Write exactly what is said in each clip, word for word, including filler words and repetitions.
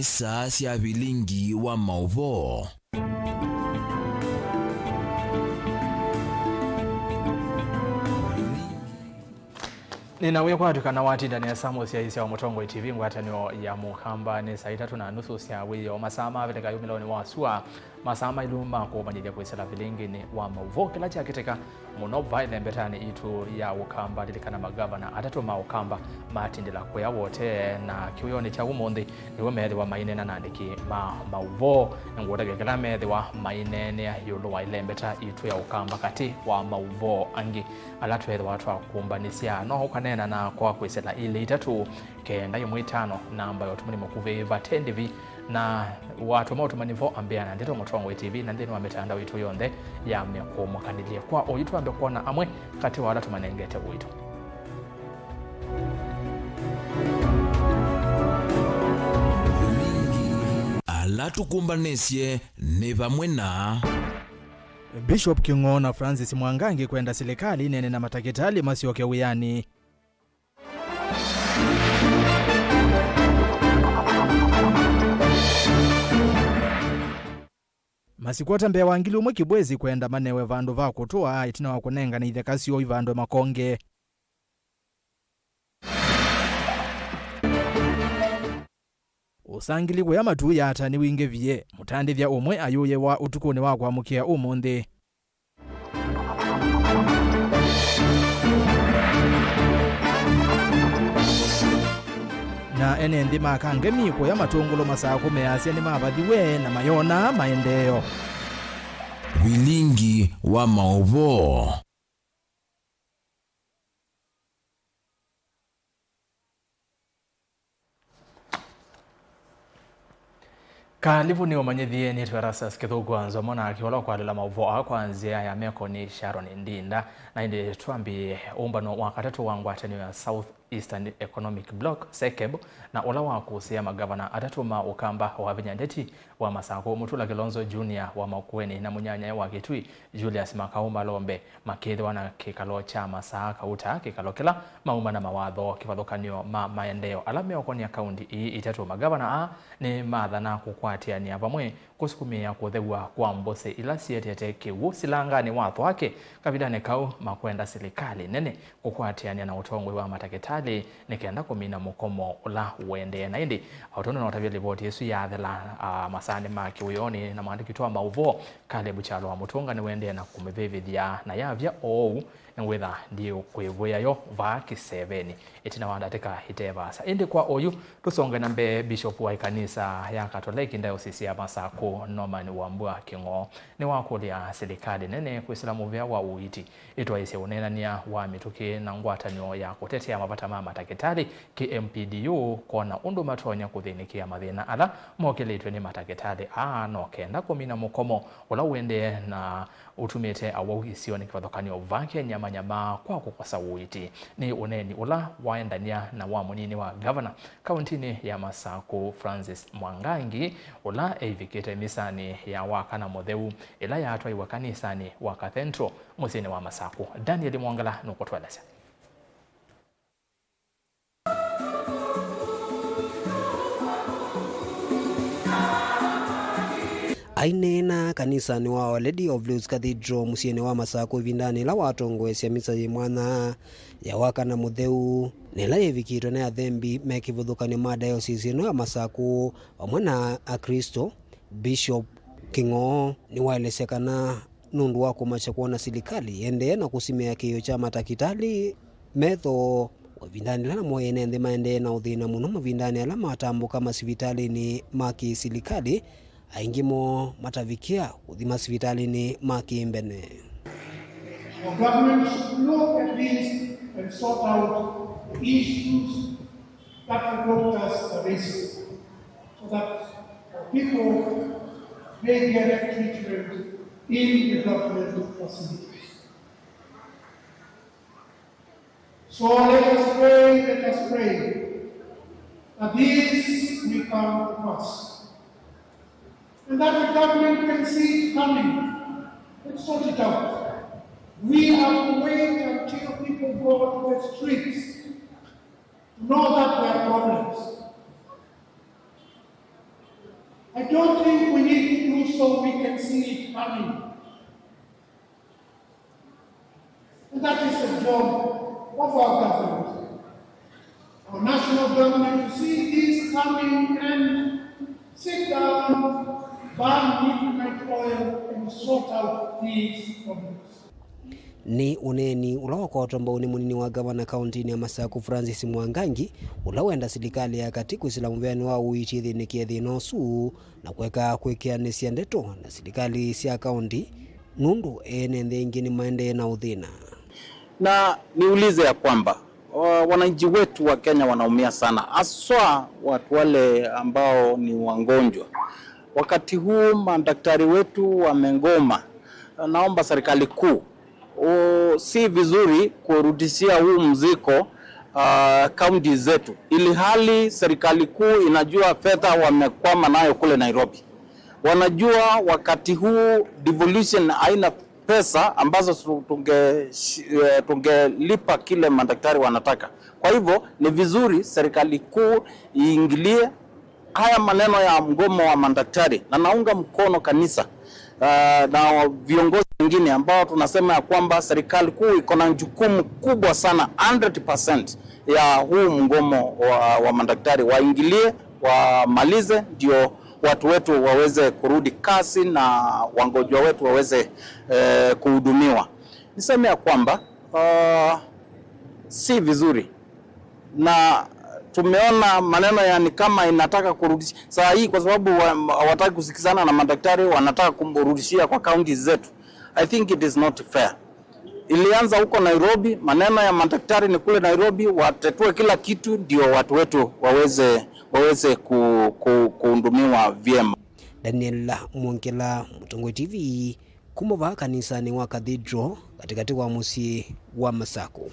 Saa sya vilingi wa maũvoo. Nĩna wĩkwatyo kana watinda nesa mũsyaĩĩsya wa Mũtongoi T V. Ngwatanĩo ya Mũkamba nĩ saa itatũ na nusu sya wĩoo, masaa ma Avilika yumĩlonĩ wa sua, masaa mailũ ma kũmanyĩthya kwĩsĩla vilinginĩ wa maũvoo kĩla kyakĩtĩka mũno vaa ĩlembetanĩ itũ ya Ũkamba. Lilikana magavana atatũ ma Ũkamba matindĩla kũya wote, na kĩwĩonĩ kya ũmũnthĩ nĩw'o meethĩwa maineena na andĩki ma maũvoo. Nĩngũũtavya kĩla meethĩwa maineenea ĩũlũ wa ĩlembeta itũ ya Ũkamba katĩ wa maũvoo angĩ ala tweethĩwa twakumbanĩsya. No ũkaneena nakwa kwĩsĩla ilĩ itatũ, kenda ĩmwe itano, namba ya ũtũmani mũkuvĩ vate ndĩvi, na watũma ũtũmani vo ambĩa na ndeto Mũtongoi T V na nthĩnĩ wa mĩtandao itũ yonthe ya mĩkũmũkanĩlye. Kwa oyu twambe kwona amwe katĩ wa ala tũmanengete ũito. Ala tũkũmbanĩsye nĩ vamwe na Bishop King'oo na Francis Mwangangi kwenda silikalĩ ĩneene na matakĩtalĩ masyoke wĩanĩ. Masikwata mbee wa ngili ũmwe Kibwezi kwenda manewe vandũ va kũtũa ĩtina wa kũnengane itheka syoo ivandwe makonge. Ũsangili kũya matuya ata nĩwingĩvie, mũtandĩthya ũmwe ayũyĩwa ũtukũnĩ wa kwamũkĩa ũmũnthĩ. Na ene nthĩ ma Kangemi kũya Matũngũlũ Masakũ measya nĩmavathiwe na mayona maendeeo. Vilingi wa maũvoo. Kalivuni ũmanyĩthie nĩtwe Erastus Kĩthũku wa Nzomo na kĩola kwalĩla maũvoo aa kwa nzĩa ya meko nĩ Sharon Ndinda. Na ĩndĩ twambie ũmbano wa katatũ wa ngwatanĩo ya South Eastern Economic Bloc, SEECEB, na ũla wa kũsĩa magavana atatũ ma Ũkamba, Wavinya Ndeti wa Masakũ, Mutula Kilonzo Junior wa Makueni na mũnyanyae wa Kitui, Julius Makau Malombe, makĩthĩwa na kĩkalo kya Masaa Kauta, kĩkalo kĩla mauma na mawatho kĩvathũkanĩo ma maendeeo ala meũkonia kaunti ii itatũ. Magavana aa nĩmathana kũkwatĩanĩa vamwe kũsukumĩĩa kũthew'a kwa mbũsĩ ila sietete kĩw'ũ silanganĩ wa Thwake kavindanĩ kau makwenda silikalĩ nene kũkwatĩanĩa na ũtongoi wa matakĩtalĩ nĩ kenda kũmina mũkomo ũla ũendee. Na ĩndĩ, o tondũ notavya livoti ĩsu yathela, a, masaanĩ ma kĩwĩonĩ na mwandĩki witũ wa maũvoo, Caleb Kyalo wa Mũtũnga nĩwaendee na kũmĩvĩvĩthya na yavya oou, nĩwĩtha ndiũkwĩvũĩa yo vaa kĩsevenĩ ĩtina wa ndatĩka ite vaasa. Ĩndĩ kwa oyu, tũsonge na mbee, Bishop wa ĩkanisa ya Katoleki Diocese ya Masakũ, Norman Wambua Kĩng'oo, nĩwakũlya silikalĩ nene kwĩsĩla mũvĩa wa ũiiti ĩtwaĩĩsye ũneenany'a wa mĩtũkĩ na ngwatanĩo ya kũtetea mavata ma matakĩtalĩ, K M P D U, kwona ũndũ matonya kũthĩnĩkĩa mathĩna ala mokĩlĩtw'e nĩ matakĩtalĩ aa, no kenda kũmina mũkomo ũla ũendee na ũtumĩte awau isionĩ kĩvathũkanĩo vaa kĩnyamanyama kwa kũkosa ũiiti. Nĩ ũneeni ũla waendany'a na wa mũnini wa ngavana kauntinĩ ya Masakũ, Francis Mwangangi, ũla eivikĩte misanĩ ya Wakana Mũtheu ĩla yatwaiwe kanisanĩ wa Cathedral mũsyĩnĩ wa Masakũ. Daniel Mwongela nũkũtũelesya. Aineena kanisanĩ wa Our Lady of Lourdes Cathedral mũsyĩnĩ wa Masakũ ĩvindanĩ ĩla watongoesya misa yĩ mwanya ya Wakana Mũtheu, na ĩla yĩvikĩtwe nĩ athembi me kĩvathũkanyo ma diocese ĩno ya Masakũ vamwe na Aklĩsto, Bishop Kĩng'oo nĩwaelesya kana nũndũ wa kũmakya kwona silikalĩ ĩendee na kũsimĩa kĩĩo kya matakĩtalĩ metho, o ĩvindanĩ yĩla namo ene nthĩ maendee na ũthĩna mũno mavindanĩ ala matambũka masivitalĩnĩ ma kĩsilikalĩ, aingĩ moo matavikĩa kũthi masivitalĩnĩ ma kĩmbene. The government should look at this and sort out the issues that the doctors are raising, so that people may get treatment in the government facilities. So let us pray, let us pray that this may come to pass. And that the government can see it coming and sort it out. We have to wait until people go to the streets to know that there are problems. Don't think we need to do so, we can see it coming. And that is the job of our government, our national government, to see this coming and sit down, burn midnight oil and sort out these problems. Nĩ ũneeni ũla wakwatwa mbau nĩ mũnini wa ngavana kaũntĩnĩ ya Masaku, Francis Mwangangi, ũla wenda silikalĩ ya katĩ kwĩsĩla mũvĩanĩ wa ũiiti ĩthĩnĩkĩe thĩna ũsu na kũeka kwĩkĩanĩsya ndeto na silikalĩ sya kaũntĩ, nũndũ ene nthĩ ingĩ nĩmaendee na ũthĩna. Na niulize ya kwamba, wa-, wananchi wetu wa Kenya wanaumia sana, haswa watu wale ambao ni wagonjwa. Wakati huu madaktari wetu wamegoma. Naomba serikali kuu, u-, si vizuri kurudishia huu mzigo, ah, kaunti zetu, ili hali serikali kuu inajua fedha wamekwama nayo kule Nairobi. Wanajua wakati huu devolution haina pesa ambazo su-, tunge-, shi-, eh, tungelipa kile madaktari wanataka. Kwa hivyo, ni vizuri serikali kuu iingilie haya maneno ya mgomo wa madaktari, na naunga mkono kanisa, ah, na viongozi wengine ambao tunasema ya kwamba serikali kuu iko na jukumu kubwa sana, hundred percent ya huu mgomo wa, wa madaktari. Waingilie, wamalize, ndio watu wetu waweze kurudi kazi na wagonjwa wetu waweze, eh, kuhudumiwa. Niseme ya kwamba, ah, si vizuri, na tumeona maneno yani kama inataka kurudisha saa hii, kwa sababu wa-, hawataki kusikizana na madaktari, wanataka kumrudishia kwa kaunti zetu. I think it is not fair. Ilianza huko Nairobi, maneno ya madaktari ni kule Nairobi, watetue kila kitu ndio watu wetu waweze, waweze ku-, ku-, kuhudumiwa vyema. Daniel Mwongela, Mũtongoi T V, kuma vaa kanisanĩ wa Cathedral, katĩkatĩ wa mũsyĩ wa Masaku.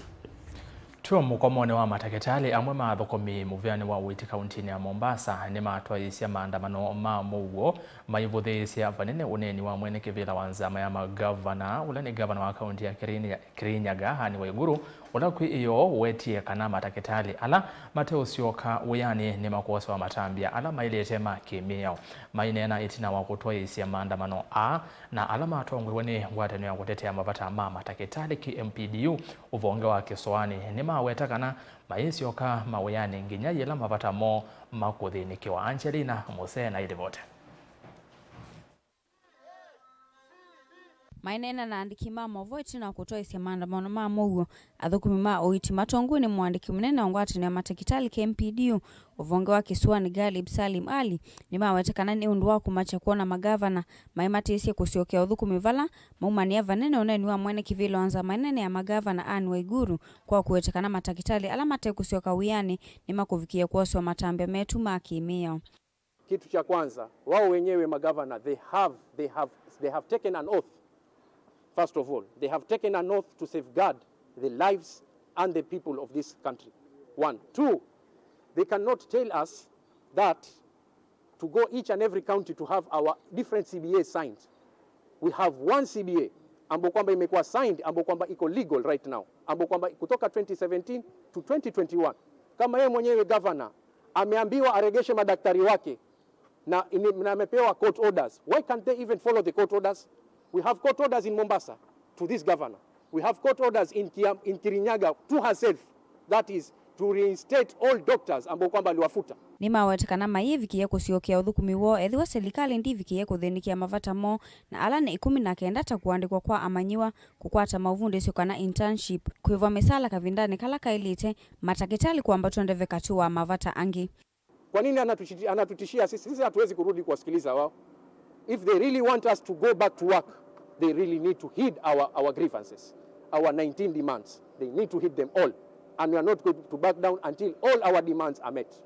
Twĩ mũkomonĩ wa matakĩtalĩ, amwe ma athũkũmi mũvĩanĩ wa ũiiti kauntinĩ ya Mombasa nĩmatwaĩĩsya maandamano ma mũuo, maivũthĩĩsya vanene ũneeni wa mwene kĩvĩla wa nzama ya magavana, ũla nĩ gavana wa kaunti ya Kirin-, Kirinyaga, Anne Waiguru, ũla kwĩ ĩoo wetie kana matakĩtalĩ ala mateũsyoka wĩanĩ nĩmakwosewa matambya ala maĩlĩte ma kĩmĩao. Maineena ĩtina wa kũtwaĩĩsya maandamano aa, na ala matongoew'e nĩ ngwatanĩo ya kũtetea mavata ma matakĩtalĩ, K M P D U, ũvonge wa Kĩsũanĩ, nĩmaweta kana mayĩsyoka mawĩanĩ nginya yĩla mavata moo makũthĩnĩkĩwa. Angelina Musee na ĩlivoti. Maineena na andĩki ma maũvoo ĩtina wa kũtwaĩĩsya maandamano ma mũuo, athũkũmi ma ũiiti matongoew'e nĩ mũandĩki mũnene wa ngwatanĩo ya matakĩtalĩ, K M P D U, ũvonge wa Kĩsũanĩ, Galib Salim Ali, nĩmaweta kana nĩ ũndũ wa kũmakya kwona magavana maimatĩĩsye kũsyokea ũthũkũmi vala maumanĩa vanene ũneeni wa mwene kĩvĩla wa nzama nene ya magavana, Anne Waiguru, kwa kũweta kana matakĩtalĩ ala mate kũsyoka wĩanĩ nĩmakũvikĩĩa kwosewa matambya metu ma kĩmĩao. Kitu cha kwanza, wao wenyewe magavana, they have, they have, they have taken an oath. First of all, they have taken an oath to safeguard the lives and the people of this country. One. Two, they cannot tell us that to go each and every county to have our different C B A signed. We have one C B A ambayo kwamba imekuwa signed, ambayo kwamba iko legal right now, ambayo kwamba kutoka twenty seventeen to twenty twenty-one. Kama yeye mwenyewe governor ameambiwa aregeshe madaktari wake na, ini- na amepewa court orders, why can't they even follow the court orders? We have court orders in Mombasa to this governor. We have court orders in Kiam- in Kirinyaga to herself, that is to reinstate all doctors ambao kwamba aliwafuta. Nĩmaweta kana mayĩvikĩĩa kũsyokea ũthũkũmi woo ethĩwa silikalĩ ndĩvikĩĩa kũthĩnĩkĩa mavata moo, na ala nĩ ĩkũmi na kenda, ta kũandĩkwa kwa amanyĩw'a, kũkwata maũvundĩsyo kana internship, kwĩvwa mĩsala kavindanĩ kala kaĩlĩte, matakĩtalĩ kwambatw'a ndeve katĩ wa mavata angĩ. Kwa nini anatuchi- anatutishia sisi? Sisi hatuwezi kurudi kuwasikiliza wao. If they really want us to go back to work, they really need to heed our, our grievances, our nineteen demands. They need to heed them all. And we are not going to back down until all our demands are met.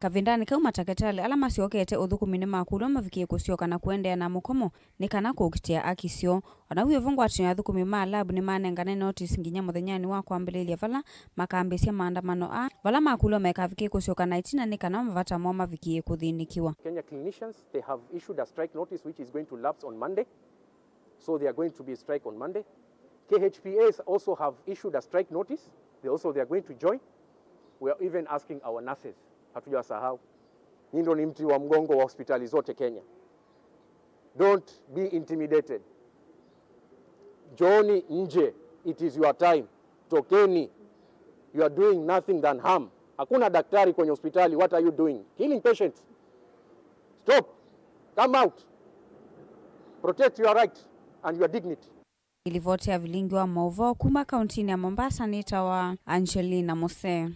Kavindanĩ kau, matakĩtalĩ ala masyokete ũthũkũminĩ makũlw'a mavikĩe kũsyoka na kũendeea na mũkomo nĩ kana kũkitĩa aki syoo. O na wĩ o vo, ngwatanĩo ya athũkũmi ma lab nĩmanengane notice nginya mũthenyanĩ wa kwambĩlĩlya vala makambĩĩsya maandamano aa, vala makũlw'a mekavikĩe kũsyoka na ĩtina nĩ kana mavata moo mavikĩe kũthĩnĩkĩwa. Kenya clinicians, they have issued a strike notice which is going to lapse on Monday. So they are going to be strike on Monday. K H P As also have issued a strike notice. They also, they are going to join. We are even asking our nurses. Hatujawasahau. Nyinyi ndio ni mti wa mgongo wa hospitali zote Kenya. Don't be intimidated. Njooni nje, it is your time. Tokeni. You are doing nothing than harm. Hakuna daktari kwenye hospitali. What are you doing? Killing patients. Stop. Come out. Protect your right and your dignity. Ĩlivoti ya vilingi wa maũvoo kuma kauntinĩ ya Mombasa nĩtawa Angelina Mose.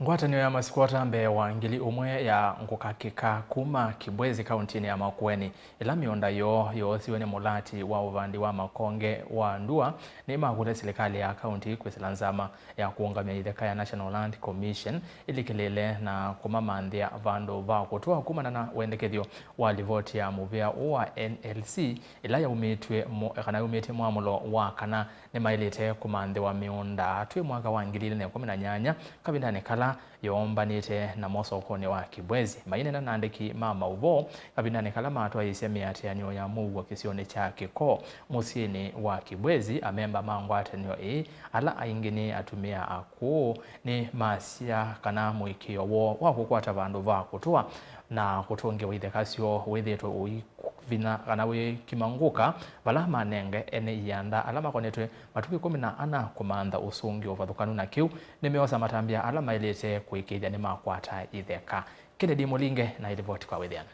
Ngwatanĩo ya masikwota mbee wa ngili ũmwe ya ngũka kĩka kuma Kibwezi kauntinĩ ya Makueni, ĩla mĩũnda yoo yoosiwe nĩ mũlati wa ũvandi wa makonge wa ndũa, nĩmakũlya silikalĩ ya kaunti kwĩsĩla nzama ya kũũngamya itheka ya National Land Commission ĩlikĩlĩle na kũmamanthĩa vandũ va kũtũa kumana na wendekethyo wa livoti ya mũvĩa ũũ wa N L C ĩla yaumĩtw'e mo-, kana yaumĩtye mwamũlo wa kana nĩmaĩlĩte kũmanthĩwa mĩũnda twĩ mwaka wa ngili ilĩ na ĩkũmi na nyanya, kavindanĩ kala yoombanĩte namo sokonĩ wa Kibwezi. Maineena na andĩki ma maũvoo kavindanĩ kala matwaĩĩsye mĩatĩanĩo ya mũuo kĩsionĩ kya Kĩkoo mũsyĩnĩ wa Kibwezi, amemba ma ngwatanĩo ĩĩ, ala aingĩ nĩ atumĩa akũũ, nĩmasya kana mũĩkĩĩo woo wa kũkwata vandũ va kũtũa na kũtũngĩwa itheka syoo wĩthĩĩtwe ũivinya kana wĩ kimangũka, vala manenge ene ianda ala makonetwe matukũ ĩkũmi na ana kũmantha ũsũngĩo ũvathũkanu na kĩu, nĩmeosa matambya ala maĩlĩte kũĩkĩĩthya nĩmakwata itheka. Kennedy Mũlinge na ĩlivoti kwa wĩthĩano.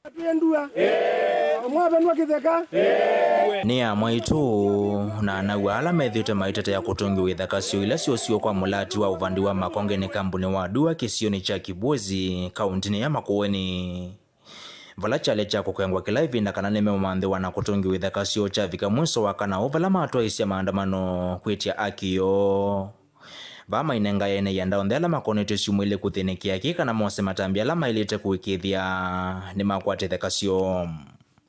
Twĩ ndũa. Mwavenwa kĩtheka. Nĩ amwaitũ na anaw'a ala methĩĩtwe maitetea kũtũngĩwa itheka syoo ila syosiwe kwa mũlati wa ũvandi wa makonge nĩ kambunĩ wa ndũa kĩsionĩ kya Kibwezi, kauntinĩ ya Makueni. Vala kyalĩ kya kũkengwa kĩla ĩvinda kana nĩmeũmanthĩwa na kũtũngĩwa itheka syoo kyavika mwĩso wa kana ũũ vala matwaĩĩsya maandamano kwĩtya aki yoo. Vaa mainengae ene ianda onthe ala makonetw'e syumwa ilĩ kũthĩnĩkĩa kĩ kana mose matambya ala maĩlĩte kũĩkĩĩthya nĩmakwata itheka syoo.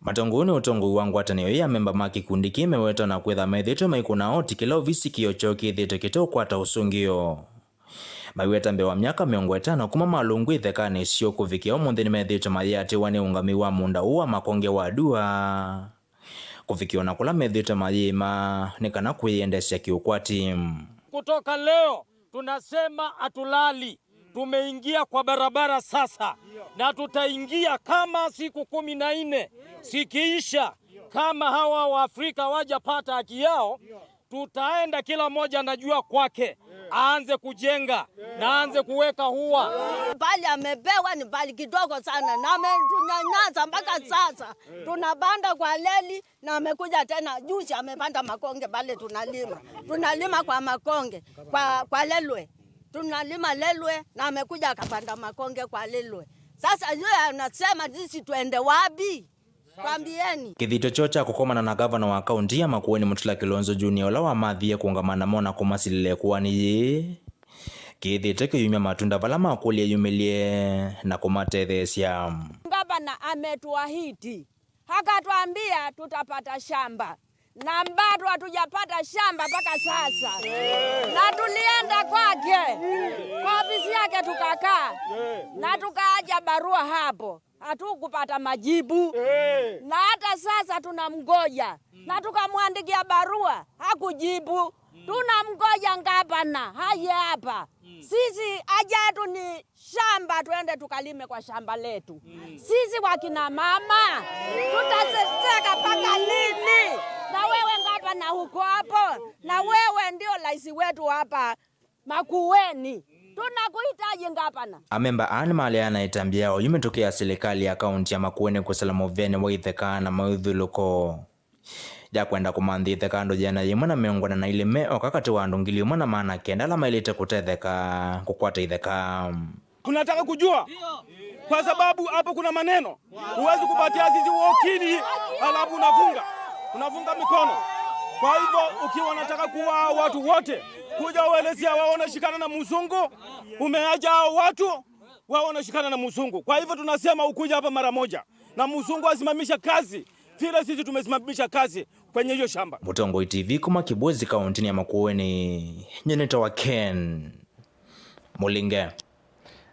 Matongoi nĩ ũtongoi wa ngwatanĩo ĩĩ, amemba ma kĩkundi kĩĩ mewetwa na kwĩtha methĩĩtwe maikũna oti kĩla ovisi kĩoo kyoo kĩthĩĩtwe kĩteũkwata ũsũngĩo. Maiweta mbee wa myaka mĩongo ĩtano kuma malũngw'a ithekanĩ syoo kũvikĩa ũmũnthĩ nĩmethĩĩtwe mayĩatĩwa nĩ ũũngamĩi wa mũũnda ũũ wa makonge wa ndũa. Kũvikĩwa na kũla methĩĩtwe mayĩĩma nĩ kana kwĩyendeesya kĩũkwati. Kutoka leo tunasema hatulali. Tumeingia kwa barabara sasa. Na tutaingia kama siku kumi na nne sikiisha, kama hawa Waafrika hawajapata haki yao, tutaenda kila mmoja anajua kwake, aanze kujenga na aanze kuweka ua. Pali amepewa ni pali kidogo sana, na ametunyanyasa mpaka sasa. Tunapanda kwa leli, na amekuja tena juzi, amepanda makonge pale tunalima. Tunalima kwa makonge, kwa, kwa lelwe. Tunalima lelwe, na amekuja akapanda makonge kwa lelwe. Sasa yeye anasema sisi tuende wapi? Twambieni. Kĩthito kyoo kya kũkomana na gavana wa kaunti ya Makueni Mutula Kilonzo Junior, ũla wamathie kũũngama namo na kũmasilĩla ĩkũanĩ yĩĩ, kĩthĩte kĩyumya matunda vala makũlya yumĩlye na kũmatetheesya. Gavana ametuahidi, akatwambia tutapata shamba, na bado hatujapata shamba mpaka sasa. Na tulienda kwake, kwa ofisi yake tukakaa, na tukaacha barua hapo. Hatukupata majibu. Eh. Na hata sasa tunamngoja. Mm. Na tukamwandikia barua, hakujibu. Mm. Tunamngoja gavana aje hapa. Mm. Sisi haja yetu ni shamba, tuende tukalime kwa shamba letu. Mm. Sisi wakina mama, tutateseka mpaka lini? Na wewe gavana uko hapo, na wewe ndio rais wetu hapa Makueni. Tunakuhitaji, gavana. Amemba aa nĩmaleana ĩtambya yao yu mĩtũkĩ ya silikalĩ ya kaunti ya Makueni kũsala mũvĩanĩ wa itheka na mawĩthyũlũko ya kwenda kũmanthĩa itheka andũ yĩana yĩmwe na mĩongo ĩna na ilĩ me oka katĩ wa andũ ngili ĩmwe na maana kenda ala maĩlĩte kũtetheka kũkwata itheka. Tunataka kujua, kwa sababu hapo kuna maneno. Huwezi kupatia sisi wakili, alafu unafunga. Unafunga mikono. Kwa hivyo, ukiwa unataka kuua watu wote, kuja uelezea wao wanashikana na mzungu. Umeacha hao watu, wao wanashikana na mzungu. Kwa hivyo, tunasema ukuje hapa mara moja. Na mzungu asimamishe kazi, vile sisi tumesimamisha kazi kwenye hiyo shamba. Mũtongoi T V kuma Kibwezi kauntinĩ ya Makueni, nyie nĩtawa Ken Mũlinge.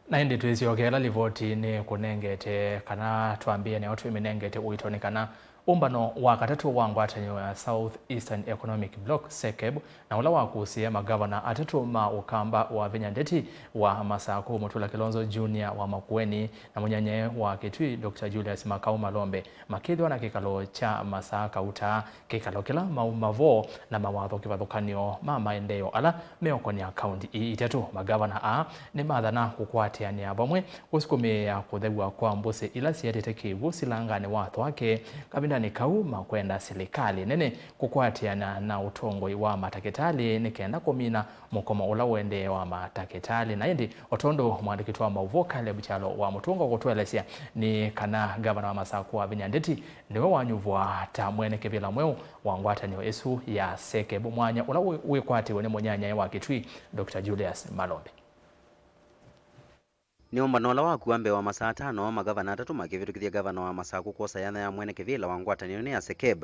Na ĩndĩ twĩsyokeela livoti nĩ kũnengete kana twambĩĩe nayo twĩmĩnengete ũito nĩ kana Ũmbano wa katatũ wa ngwatanĩo ya South Eastern Economic Bloc, SECEB, na ũla wakũsĩe magavana atatũ ma Ũkamba wa Vinya Ndeti wa Masaku, Mutula Kilonzo Junior wa Makueni, na mũnyanyae wa Kitui, Doctor Julius Makau Malombe, makĩthĩwa na kĩkalo kya Masaa Kauta, kĩkalo kĩla mauma vo na mawatho kĩvathũkany'o ma maendeeo ala meũkonea kaunti ii itatũ. Magavana aa nĩmathana kũkwatĩanĩa vamwe kũsukumĩĩa kũthew'a kwa mbũsĩ ila sietete kĩw'ũ silanganĩ wa Thwake kavindanĩ kau makwenda silikalĩ nene kũkwatĩana na ũtongoi wa matakĩtalĩ nĩ kenda kũmina mũkomo ũla ũendee wa matakĩtalĩ. Na ĩndĩ, o tondũ mũandĩki wa maũvoo Caleb Kyalo wa Mũtũnga ũkũtũelesya nĩ kana ngavana wa Masaku wa Vinya Ndeti nĩwe wanyuvwa ta mwene kĩvĩla mweũ wa ngwatanĩo ĩsu ya SECEB, mwanya ũla wĩ-, wĩkwatĩwe nĩ mũnyanyae wa Kitui, Doctor Julius Malombe. Nĩ ũmbano ũla wakua mbee wa masaa atano, magavana atatũ makĩvĩtũkĩthya ngavana wa Masaku kwosa yanya ya mwene kĩvĩla wa ngwatanĩo ya SECEB.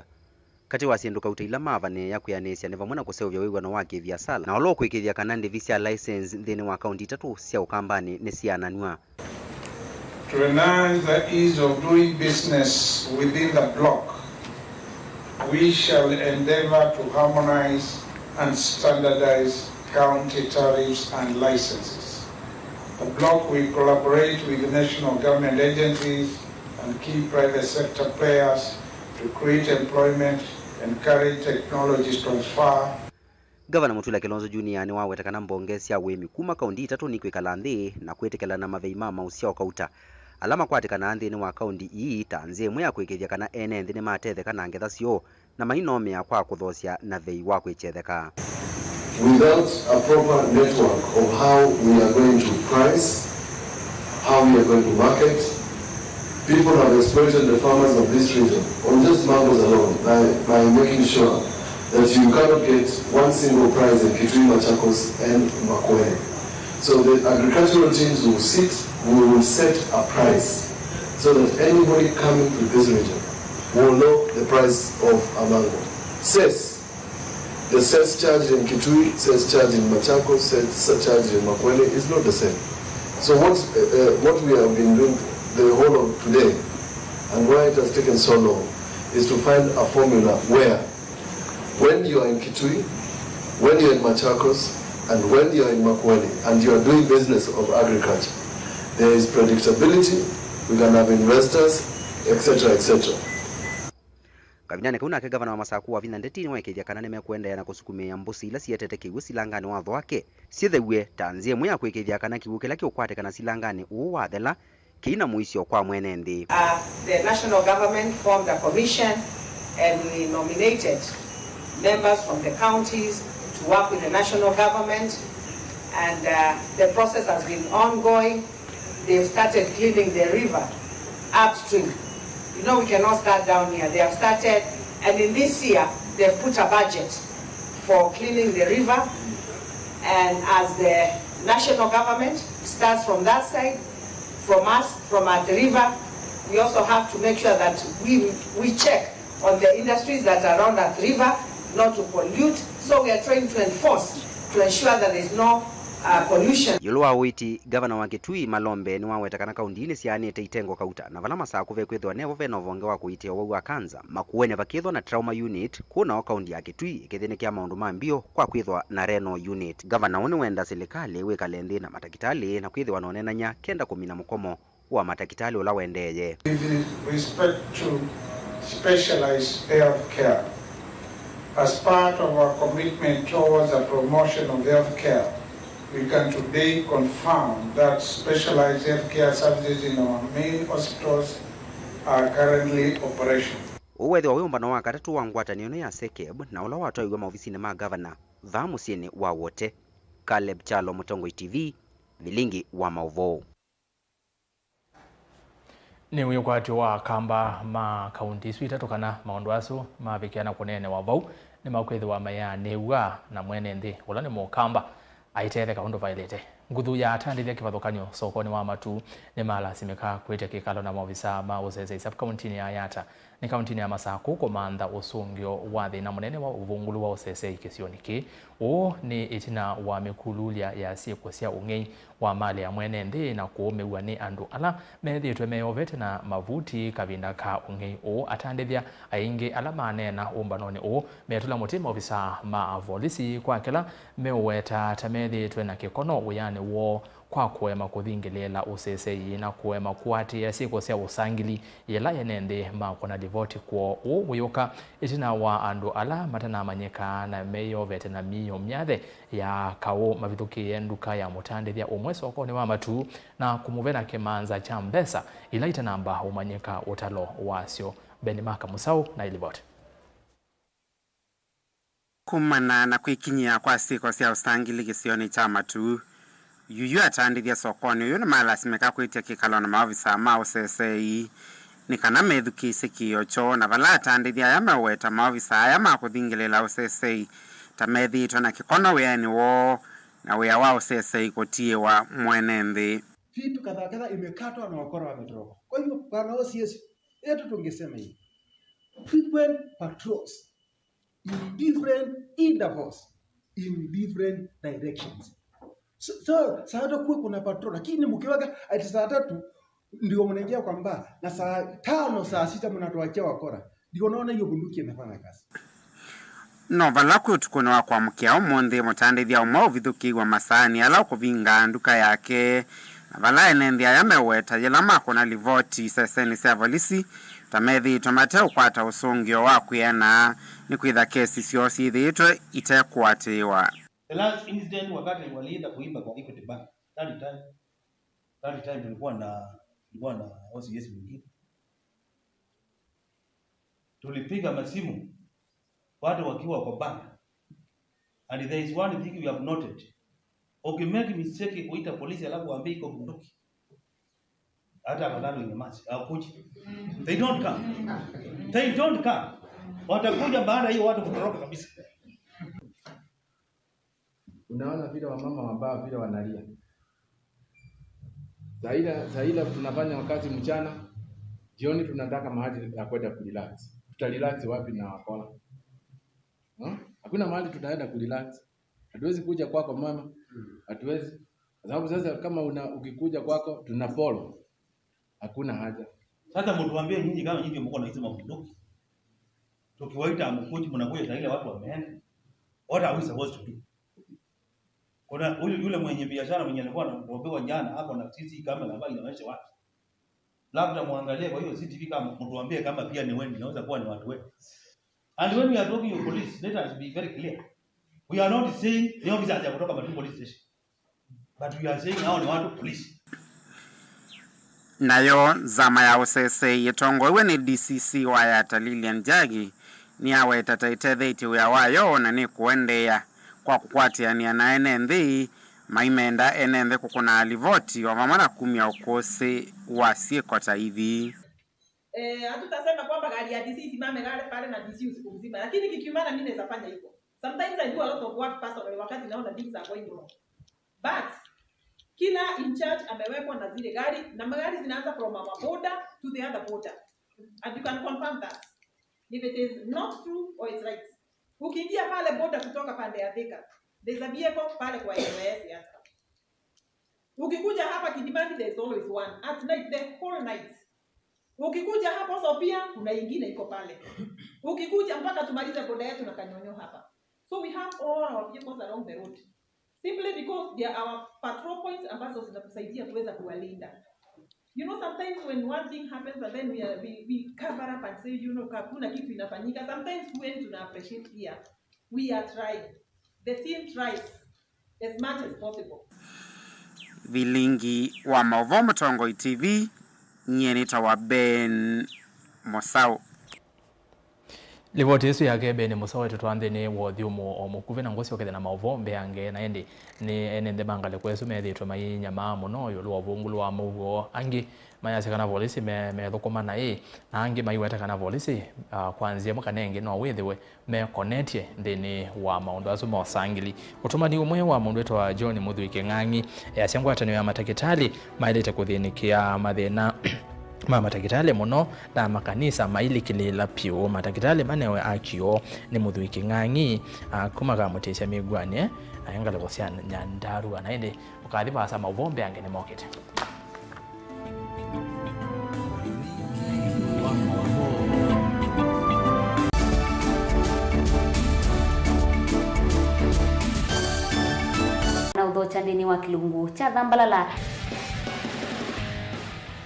Katĩ wa syĩndũ kauta ila mavanĩĩa kwĩanĩsya nĩ vamwe na kũseũvya wĩw'ano wa kĩviasala, na ũla ũkũĩkĩĩthya kana ndĩvi sya license nthĩnĩ wa kaunti itatũ sya Ũkambanĩ nĩsiananw'a. To enhance the ease of doing business within the bloc, we shall endeavor to harmonize and standardize county tariffs and licenses. The bloc will collaborate with national government agencies and key private sector players to create employment, encourage technology transfer. Ngavana Mutula Kilonzo Junior nĩwaweta kana mbonge sya ũĩmi kuma kaunti itatũ nikwĩkala nthĩ na kwĩtĩkĩlana mavei ma maũsyao kauta ala makwatĩkanaa nthĩnĩ wa kaunti ii ta nzĩa ĩmwe ya kũĩkĩĩthya kana ene nthĩ nĩmatetheka na ngetha syoo na mainomĩa kwa kũthoosya na vei wa kwĩkyetheka. Without a proper network of how we are going to price, how we are going to market, people have exploited the farmers of this region on just mangoes alone by, by making sure that you cannot get one single price in Kitui, Machakos, and Makueni. So the agricultural teams will sit, we will set a price so that anybody coming to this region will know the price of a mango. Cess, the cess charge in Kitui, cess charge in Machakos, cess charge in Makueni is not the same. So what, uh, uh, what we have been doing the whole of today and why it has taken so long is to find a formula where when you are in Kitui, when you are in Machakos, and when you are in Makueni, and you are doing business of agriculture, there is predictability, we can have investors, et cetera, et cetera. Kavindanĩ kau nake ngavana wa Masaku Wavinya Ndeti nĩwaĩkĩĩthya kana nĩmekũendeea na kũsukumĩĩa mbũsĩ ila sietete kĩw'ũ silanganĩ wa Thwake syĩthew'e ta nzĩa ĩmwe ya kũĩkĩĩthya kana kĩw'ũ kĩla kĩũkwatĩkana silanganĩ ũũ wathela kĩi na mũisyo kwa mwene nthĩ. Uh, the national government formed a commission and we nominated members from the counties to work with the national government, and, uh, the process has been ongoing. They've started cleaning the river upstream. You know, we cannot start down here. They have started, and in this year, they've put a budget for cleaning the river. And as the national government starts from that side, from us, from Athi River, we also have to make sure that we, we check on the industries that are around Athi River not to pollute. So we are trying to enforce to ensure that there is no, uh, pollution. Ĩũlũ wa ũiiti, ngavana wa Kitui Malombe nĩwaweta kana kaunti ii nĩsyaanĩte itengo kauta, na vala Masaku vekwĩthĩwa nevo vena ũvonge wa kũiitĩa ũwau wa kanza, Makueni vakĩthwa na trauma unit, kũu nao kaunti ya Kitui ĩkĩthĩnĩkĩa maũndũ ma mbio kwa kwĩthwa na renal unit. Ngavana ũũ nĩwenda silikalĩ wĩkale nthĩ na matakĩtalĩ na kwĩthĩwa na ũneenany'a kenda kũmina mũkomo wa matakĩtalĩ ũla wendeeye. With respect to specialized health care, as part of our commitment towards the promotion of health care, we can today confirm that specialized health care services in our main hospitals are currently operational. Ũũ weethĩwa wĩ ũmbano wa katatũ wa ngwatanĩo ĩno ya SECEB, na ũla watwaiwe maovisinĩ ma ngavana vaa mũsyĩnĩ wa Wote. Caleb Kyalo, Mũtongoi T V, Vilingi wa Maũvoo. Nĩ wĩkwatyo wa Akamba ma kaunti isu itatũ kana maũndũ asu mavikĩa na kũneenewa vau nĩmakwĩthĩwa mayaanĩw'a na mwene nthĩ, ũla nĩ Mũkamba, aitetheka ũndũ vaĩlĩte. Nguthu ya atandĩthya kĩvathũkany'o sokonĩ wa matu nĩmalasimĩka kwĩtya kĩkalo na maovisaa ma ũseseĩ sub-kauntinĩ ya Yatta Nĩ kauntinĩ ya Masakũ kũmantha ũsũngĩo wa thĩna mũnene wa ũvũngũlu wa ũsesei kĩsionĩ kĩĩ. Ũũ nĩ ĩtina wa mĩkululya ya syĩko sya ũng'ei wa malĩ ya mwene nthĩ na kũũmĩw'a nĩ andũ ala methĩĩtwe meyovete na mavuti kavinda ka ũng'ei ũũ. Atandĩthya aingĩ ala maneena ũmbanonĩ ũũ metũla mũtĩ maovisaa ma volisi kwa kĩla meũweta ta methĩĩtwe na kĩkono wĩanĩ woo kwa kũema kũthingĩlĩĩla ũsesei na kũema kũatĩĩa syĩko sya ũsangili yĩla ene nthĩ makũna livoti kwoo. Ũũ wĩũka ĩtina wa andũ ala matanamanyĩka na meyovete na miio myathe ya kaũ mavithũkĩĩe nduka ya mũtandĩthya ũmwe sokonĩ wa Matuu na kũmũvena kĩmanza kya mbesa ila itanamba ũmanyĩka ũtalo wasyo. Benimaka Mũsaũ na ilivoti. Kumana na kwĩkinyĩa kwa syĩko sya ũsangili kĩsionĩ kya Matuu, yuyu atandĩthya sokonĩ ũyũ nĩmalasimĩka kwĩtya kĩkalo na maovisaa ma ũsesei nĩ kana methukĩĩsye kĩĩo kyoo, na vala atandĩthya aya meũweta maovisaa aya ma kũthingĩlĩĩla ũsesei ta methĩĩtwe na kĩkono wĩanĩ woo na wĩa wa ũsesei kũtiĩwa mwene nthĩ. Vitu kadha wa kadha imekatwa na wakora wametoroka. Kwa hivyo, Bwana O C S, yetu tungesema hivi, frequent patrols in different intervals, in different directions. So, so saa tatu kuwe kuna patrol, lakini mkiweka ati saa tatu ndio mnaingia kwa mbaa, na saa tano, saa sita mnatuachia wakora. Ndio unaona hiyo bunduki inafanya kazi. No vala kwĩ ũtukũnĩ wa kwamũkĩa ũmũnthĩ, mũtandĩthya ũmwe ũvithũkĩiwe masaani ala ũkũvinga nduka yake, na vala ene nthĩ aya meũweta yĩla makũna livoti isesenĩ sya volisi ta methĩĩtwe mateũkwata ũsũngĩo wa kwĩana, nĩkwĩtha kesi syoo syĩthĩĩtwe itekũatĩĩwa. The last incident wakati walienda kuiba kwa Equity Bank, that time, that time tulikuwa na, tulikuwa na O C S mwingine. Tulipiga masimu watu wakiwa kwa bank. And there is one thing we have noted. Ukimake mistake kuita polisi alafu waambie iko bunduki, hata afadhali unyamaze, hawakuji. They don't come. They don't come. Watakuja baada hiyo watu kutoroka kabisa. Unaona vile wamama wambao vile wanalia. Saa ile, saa ile tunafanya kazi mchana, jioni tunataka mahali ya kwenda kurelax. Tutarelax wapi na wakora? Hmm? Hakuna mahali tutaenda kurelax. Hatuwezi kuja kwako mama. Hatuwezi. Kwa sababu sasa kama una, ukikuja kwako, tuna follow. Hakuna haja. Sasa mtuambie nyinyi kama nyinyi mko na hizi mabunduki. Tukiwaita mkuji, mnakuja saa ile watu wameenda. What are we supposed to do? Kuna huyu, yule mwenye biashara mwenye alikuwa anarobewa jana, hapo na C C camera ambayo inaonyesha watu. Labda muangalie kwa hiyo C C T V kama mtuambie kama pia ni wewe, inaweza kuwa ni watu wetu. And when we are talking of police, let us be very clear. We are not saying ni officers ya kutoka Matuu Police Station. But we are saying hao ni watu polisi. Nayo nzama ya ũsesei ĩtongoew'e nĩ D C C wa Yatta Lillian Jagi nĩyaweta ta ĩtetheetye wĩa wayo na nĩkũendeea kwa kũkwatĩanĩa na ene nthĩ maimenda ene nthĩ kũkũna livoti o vamwe na kumya ũkũsĩ wa syĩko ta ithi. Eh, hatutasema kwamba gari ya D C isimame gari pale na D C usiku mzima, lakini kikiumana mimi naweza fanya hivyo. Sometimes I do a lot of work personally wakati naona things are going wrong. But kila in charge amewekwa na zile gari, na magari zinaanza from our border to the other border. And you can confirm that. If it is not true or it's right. Ukiingia pale border kutoka pande ya Thika, there's a vehicle pale kwa N Y S hata. Ukikuja hapa Kilimani, there's always one. At night, the whole night. Ukikuja hapo Sofia, kuna ingine iko pale. Ukikuja mpaka tumalize boda yetu na Kanyonyo hapa. So we have all our vehicles along the road. Simply because they are our patrol points ambazo zinatusaidia kuweza kuwalinda. You know, sometimes when one thing happens and then we are, we, we cover up and say, you know, hakuna kitu inafanyika. Sometimes when tuna appreciate here, we are trying. The team tries as much as possible. Vilingi wa maũvoo Mũtongoi T V, nyie nĩtawa Ben Mũsaũ. Livoti ĩsu yake Ben Mũsaũ ĩtũtwaa nthĩnĩ wa ũthyũmũo o mũkuvĩ na ngũsyokethya na maũvoo mbeange, na ĩndĩ nĩ ene nthĩ ma ngalĩko ĩsu methĩĩtwe mainyamaa mũno ĩũlũ wa ũvũngũlu wa mũuo. Angĩ mayasya kana volisi me-, methũkũma naĩ, na angĩ maiweta kana volisi, ah, kwa nzĩa ĩmwe kana ĩngĩ no wĩthĩwe mekonetye nthĩnĩ wa maũndũ asu ma ũsangili. Ũtũmani ũmwe wa mũndũ wĩtawa John Mũthui Kĩng'ang'i easya ngwatanĩo ya matakĩtalĩ maĩlĩte kũthĩnĩkĩa mathĩna ma matakĩtalĩ mũno na makanisa mailikĩlĩĩla pyũ. Matakĩtalĩ manewe akio nĩ Mũthwii Kĩng'ang'i, a, kuma kamũtĩsya mĩw'anĩ, a, ngalĩko sya Nyandarua. Na ĩndĩ ũkathi vaasa maũvoo mbeange nĩmokĩte. Na ũthokya nthĩnĩ wa kĩlungu kya Thambalala.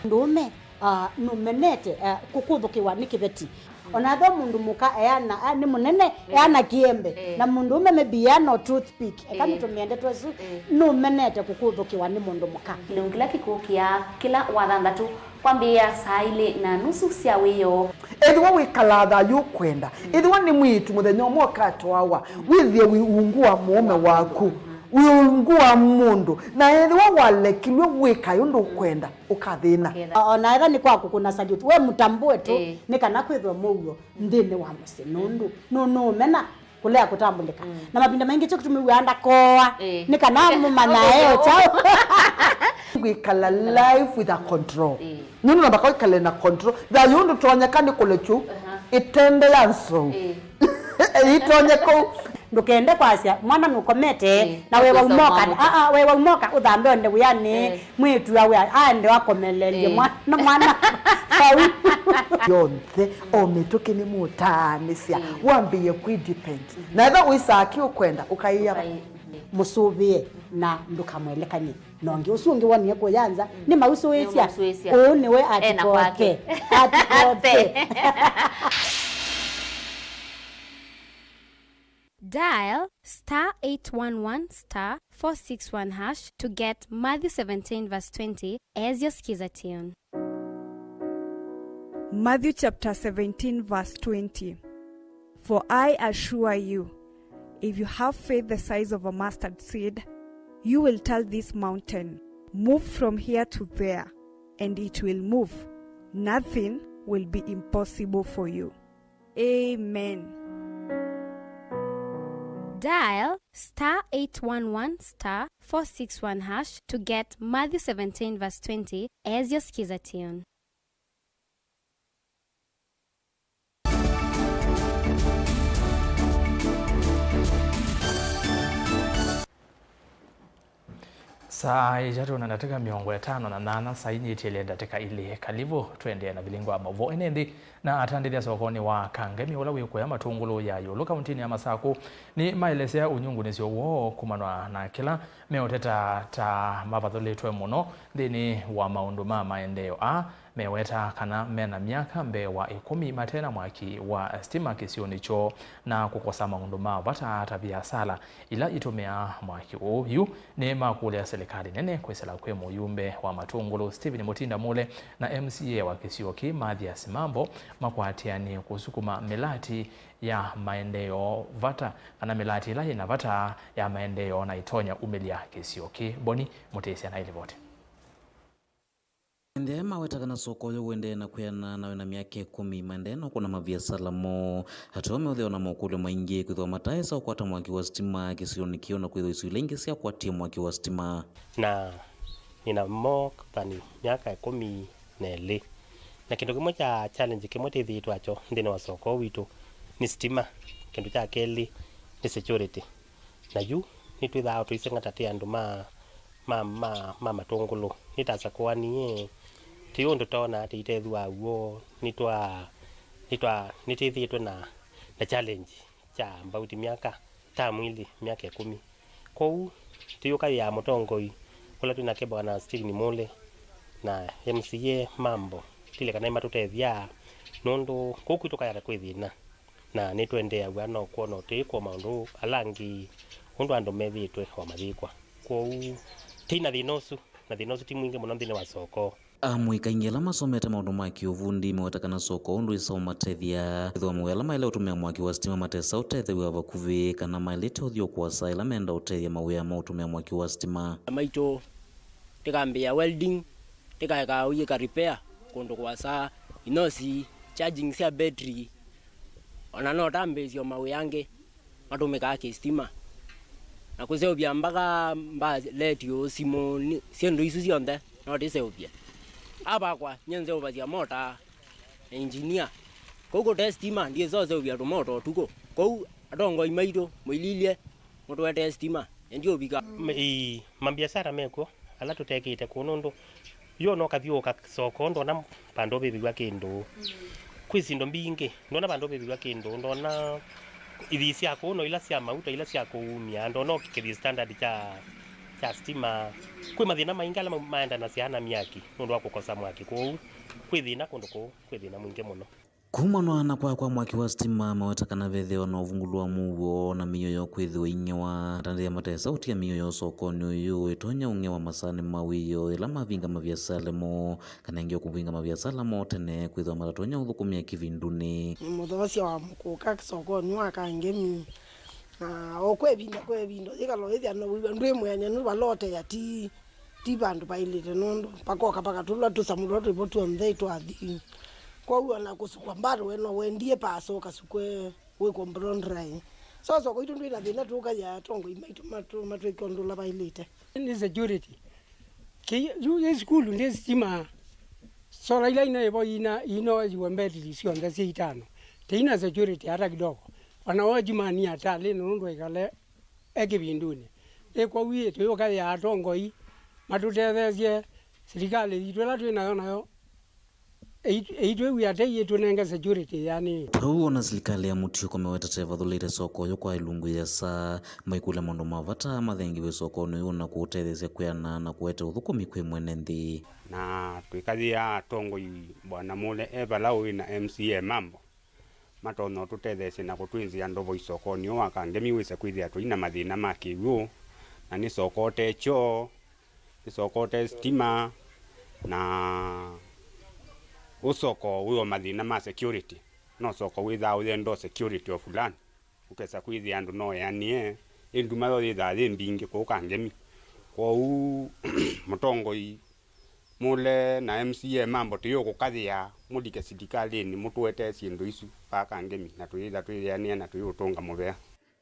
Ndũũme, ah, nũmenete, ah, kũkũthũkĩwa nĩ kĩveti. Ona ethĩwa mũndũ mũka eana, ah, nĩ mũnene, eana kĩembe. Eh. Na mũndũũme maybe eana o toothpick. Eka nĩtũmĩe ndeto ĩsu, nũmenete kũkũthũkĩwa nĩ mũndũ mũka. Kĩlungu kĩla kĩkũkĩa kĩla wathanthatũ kwambĩĩa saa ilĩ na nusu sya wĩoo. Ethĩwa wĩkalaa thayũ ũkwenda, ethĩwa nĩ mwĩĩtu mũthenya ũmwe ũkatwawa, wĩthĩe wĩ ungu wa mũũme waku, wĩ ungu wa mũndũ, na ethĩwa walekilw'e wĩkae ũndũ ũkwenda, ũkathĩna. O-, ona ethĩwa nĩ kwa kũkũna salute, we mũtambũe tu, nĩ kana kwĩthwe mũuo nthĩnĩ wa mũsyĩ, nũndũ nũ-, nũũmena kũlea kũtambũlĩka. Na mavinda maingĩ kyo kĩtumi wĩaa ndakoa, nĩ kana mũmanyae o kyaũ. Kwĩkala life with a control. Nũndũ namba kwĩkale na control. Thayũ ndũtonyeka nĩ kũlekyu ĩtende ya nzou. Ĩtonye kũu. Ndũkende kwasya mwana nũkomete, na wewa umoka, aa, wewa umoka ũthambe onde wĩanĩ, mwĩĩtu awe aende akomelelye mwana, mwana vau. Yonthe, o mĩtũkĩ nĩmũtaanĩsya, wambĩĩe kwĩ depend. Na ethĩwa wĩsaa kĩ ũkwenda, ũkaĩa. Mũsũvĩe na ndũkamwelekany'e. Na ũngĩ ũsu ũngĩ wonie kũya nza, nĩmausũĩsya. Nĩmausũĩsya. Ũũ nĩwe ena kwake. Atikothe. Atikothe. Dial star eight one one star four six one hash to get Matthew seventeen verse twenty as your Skiza tune. Matthew chapter seventeen verse twenty. For I assure you, if you have faith the size of a mustard seed, you will tell this mountain, 'Move from here to there,' and it will move. Nothing will be impossible for you. Amen. Dial star eight one one star four six one hash to get Matthew seventeen verse twenty as your Skiza tune. Saa itatũ na ndatĩka mĩongo ĩtano na nyanya, saa inyitĩlye ndatĩka ilĩ. Kalivu, tũendee na vilingo wa maũvoo ene nthĩ na atandĩthya sokonĩ wa Kangemi, ũla wĩ kũya Matũngũlũ ya ĩũlũ, kauntinĩ ya Masakũ, nĩ maelesya ũnyungunĩsyo woo kumanwa na kĩla meũteta ta mavathũlĩtwe mũno nthĩnĩ wa maũndũ ma maendeeo. A meweta kana mena myaka mbee wa ĩkũmi mate na mwaki wa sitima kĩsionĩ kyoo na kũkosa maũndũ ma vata ta viasala ila itũmĩaa mwaki ũũ. Yu nĩmakũlya silikalĩ nene kwĩsĩla kwĩ mũyumbe wa Matũngũlũ Stephen Mutinda Mule na M C A wa kĩsio kĩĩ Mathias Mambo makwatĩanĩe kũsukuma mĩlati ya maendeeo vata, kana mĩlati ĩla yĩna vata ya maendeeo na ĩtonya umĩlya kĩsio kĩĩ. Boni Mũtĩsya na ĩlivoti. Ende maweta kana soko ũyũ ũendee na kwĩana na wĩna myaka ĩkũmi, maendee na kũna maviasala moo. Atũme ũtheo na mokũlyo maingĩ kwĩthĩwa mataesa ũkwata mwaki wa sitima kĩsionĩ kĩu, na kwĩthĩwa isu ila ingĩ syakwatie mwaki wa sitima. Na nĩna moo thani myaka ĩkũmi na ĩlĩ. Na kĩndũ kĩmwe kya challenge kĩmwe twĩthĩĩtwe nakyo nthĩnĩ wa soko witũ nĩ sitima. Kĩndũ kya kelĩ nĩ security. Na yu nĩtwĩthaa tũisenga ta twĩ andũ ma, ma, ma, ma Matũngũlũ. Nĩtasakũanie, tũi ũndũ toona tũitethw'a w'o, nĩtwa, nĩtwa, nĩtwĩthĩĩtwe na, na challenge kya about myaka, ta mwili myaka ĩkũmi. Kwoou tũyũkaĩa mũtongoi ũla twĩ nake Bwana Stephen Mule na M C A Mambo, tile kana nĩmatũtethya, nũndũ kũu kwitũ kayaka kwĩ thĩna. Na nĩtũendeeaw'a no kwona ũtĩĩkwa maũndũ ala angĩ ũndũ andũ methĩĩtwe o mayĩkwa. Kwoou tĩi na thĩna ũsu, na thĩna ũsu ti mwingĩ mũno nthĩnĩ wa soko. Amũika aingĩ ala masomete maũndũ ma kĩũvundi meweta kana soko ũndũ ĩsa ũmatethya kwĩthĩwa mawĩa ala maĩle ũtũmĩa mwaki wa sitima matesa ũtethew'a vakuvĩ, kana maĩlĩte ũthi o kũasa ĩla menda ũtethya mawĩa ma ũtũmĩa mwaki wa sitima. Maitũ tĩkambĩĩa welding, tĩkaeka ũyĩka repair kũndũ kũasa, inosi, charging sya battery, ona no tambĩĩsyo mawĩa angĩ matũmĩkaa kĩsitima, na kũseũvya mbaka mbaa, letio, simũ, ni-, syĩndũ isu syonthe no tĩseũvye. Avakwa, nyie nzeũvasya mota na engineer. Kũu kũte sitima, ndiĩsa ũseũvya tũmota ũtukũ. Kũu, atongoi maitũ, mũililye, mũtũetee sitima. Ĩndĩ ũvika. M-, ĩĩ, mabiasara mekw'o, ala tũtekĩte kũu, nũndũ yo no kathyũũka soko, ndona vandũ ũvĩvĩw'a kĩndũ. Kwĩ syĩndũ mbingĩ, ndona vandũ ũvĩvĩw'a kĩndũ, ndona ithii sya kũu, no ila sya mauta, ila sya kũumya, ndona ũkĩkĩthĩ standard kya, kya sitima. Kwĩ mathĩna maingĩ ala ma-, maendanasya na myaki nũndũ wa kũkosa mwaki kũu. Kwĩ thĩna kũndũ kũu, kwĩ thĩna mwingĩ mũno. Kumanwa na kwaa kwa mwaki wa sitima, maweta kana vethĩwa na ũvungũlu wa mũuo na mĩio yoo kwĩthĩwa ing'ewa, atandĩthya matesa ũtia mĩio yoo sokonĩ ũyũ ĩtonya ũng'ewa masaanĩ ma wĩoo yĩla mavinga maviasala moo, kana ĩngĩ kũvinga maviasala moo tene, kwĩthĩwa matatonya ũthũkũmĩa kĩvindunĩ. Nĩ mũthoosya wa mũkũka sokonĩ wa Kangemi, na o kwa ĩvinda kwa ĩvinda, yĩkala wĩthĩa no wĩw'a ndwĩ mwĩanĩe nũndũ vala ũteea ti ti vandũ vailĩte, nũndũ vakoka vakatũlwa tũsamũ tũla twĩvo tw'onthe twathi. Kwoou ona kũsukwa mbado we no wendie pasa ũkasukwe wĩkwe blow dry. So soko itũ ndwĩ na thĩna, tũkathĩa atongoi maitũ matũ-, matwĩke ũndũ ũla vailĩte. Nĩ security. Kĩ-, yu yĩ sukulu ndĩ sitima, sola ila inaĩvo ina, inoeziwe mbetili syonthe syĩ itano. Tĩina security hata kidogo. Ona wojimani atalĩ nũndũ aikale e kĩvindunĩ. Ĩ kwoou ĩ, tũyũkaĩa atongoi matũtetheesye, silikalĩ yitũ ĩla twĩ nayo nayo ĩi-, ĩitwĩw'ĩa tei ĩtũnenge security yanĩĩe. Kwoou ona silikalĩ ya mũtiũko mewetete ĩvathũlĩte soko ũyũ kwa ĩlungu yĩasa, maikũlya maũndũ ma vata mathengiwe sokonĩ ũyũ na kũũtetheesya kwĩana na kũete ũthũkũmi kwĩ mwene nthĩ. Na twĩkathĩaa atongoi, Bwana Mule e vala ũĩ na M C A Mambo, matonya ũtũtetheesya na kũtwĩnzĩa ndovo isokonĩ ũũ wa Kangemi wĩse kwĩthĩa tũi na mathĩna ma kĩw'ũ, na nĩ soko ũte kyoo, nĩ soko ũte sitima, na ũsoko wĩ o mathĩna ma security. No soko wĩthaa ũyenda security o fulani, ũkesa kwĩthĩa andũ no eanĩe, ĩ nduma yo yĩthaa yĩ mbingĩ kũu Kangemi. Kwoou mũtongoi Mule na M C A Mambo tũyũkũkathĩa, mũlike silikalĩnĩ, mũtũetee syĩndũ isu vaa Kangemi, na tũyĩtha twĩyĩanĩa na tũyũtũnga mũvea.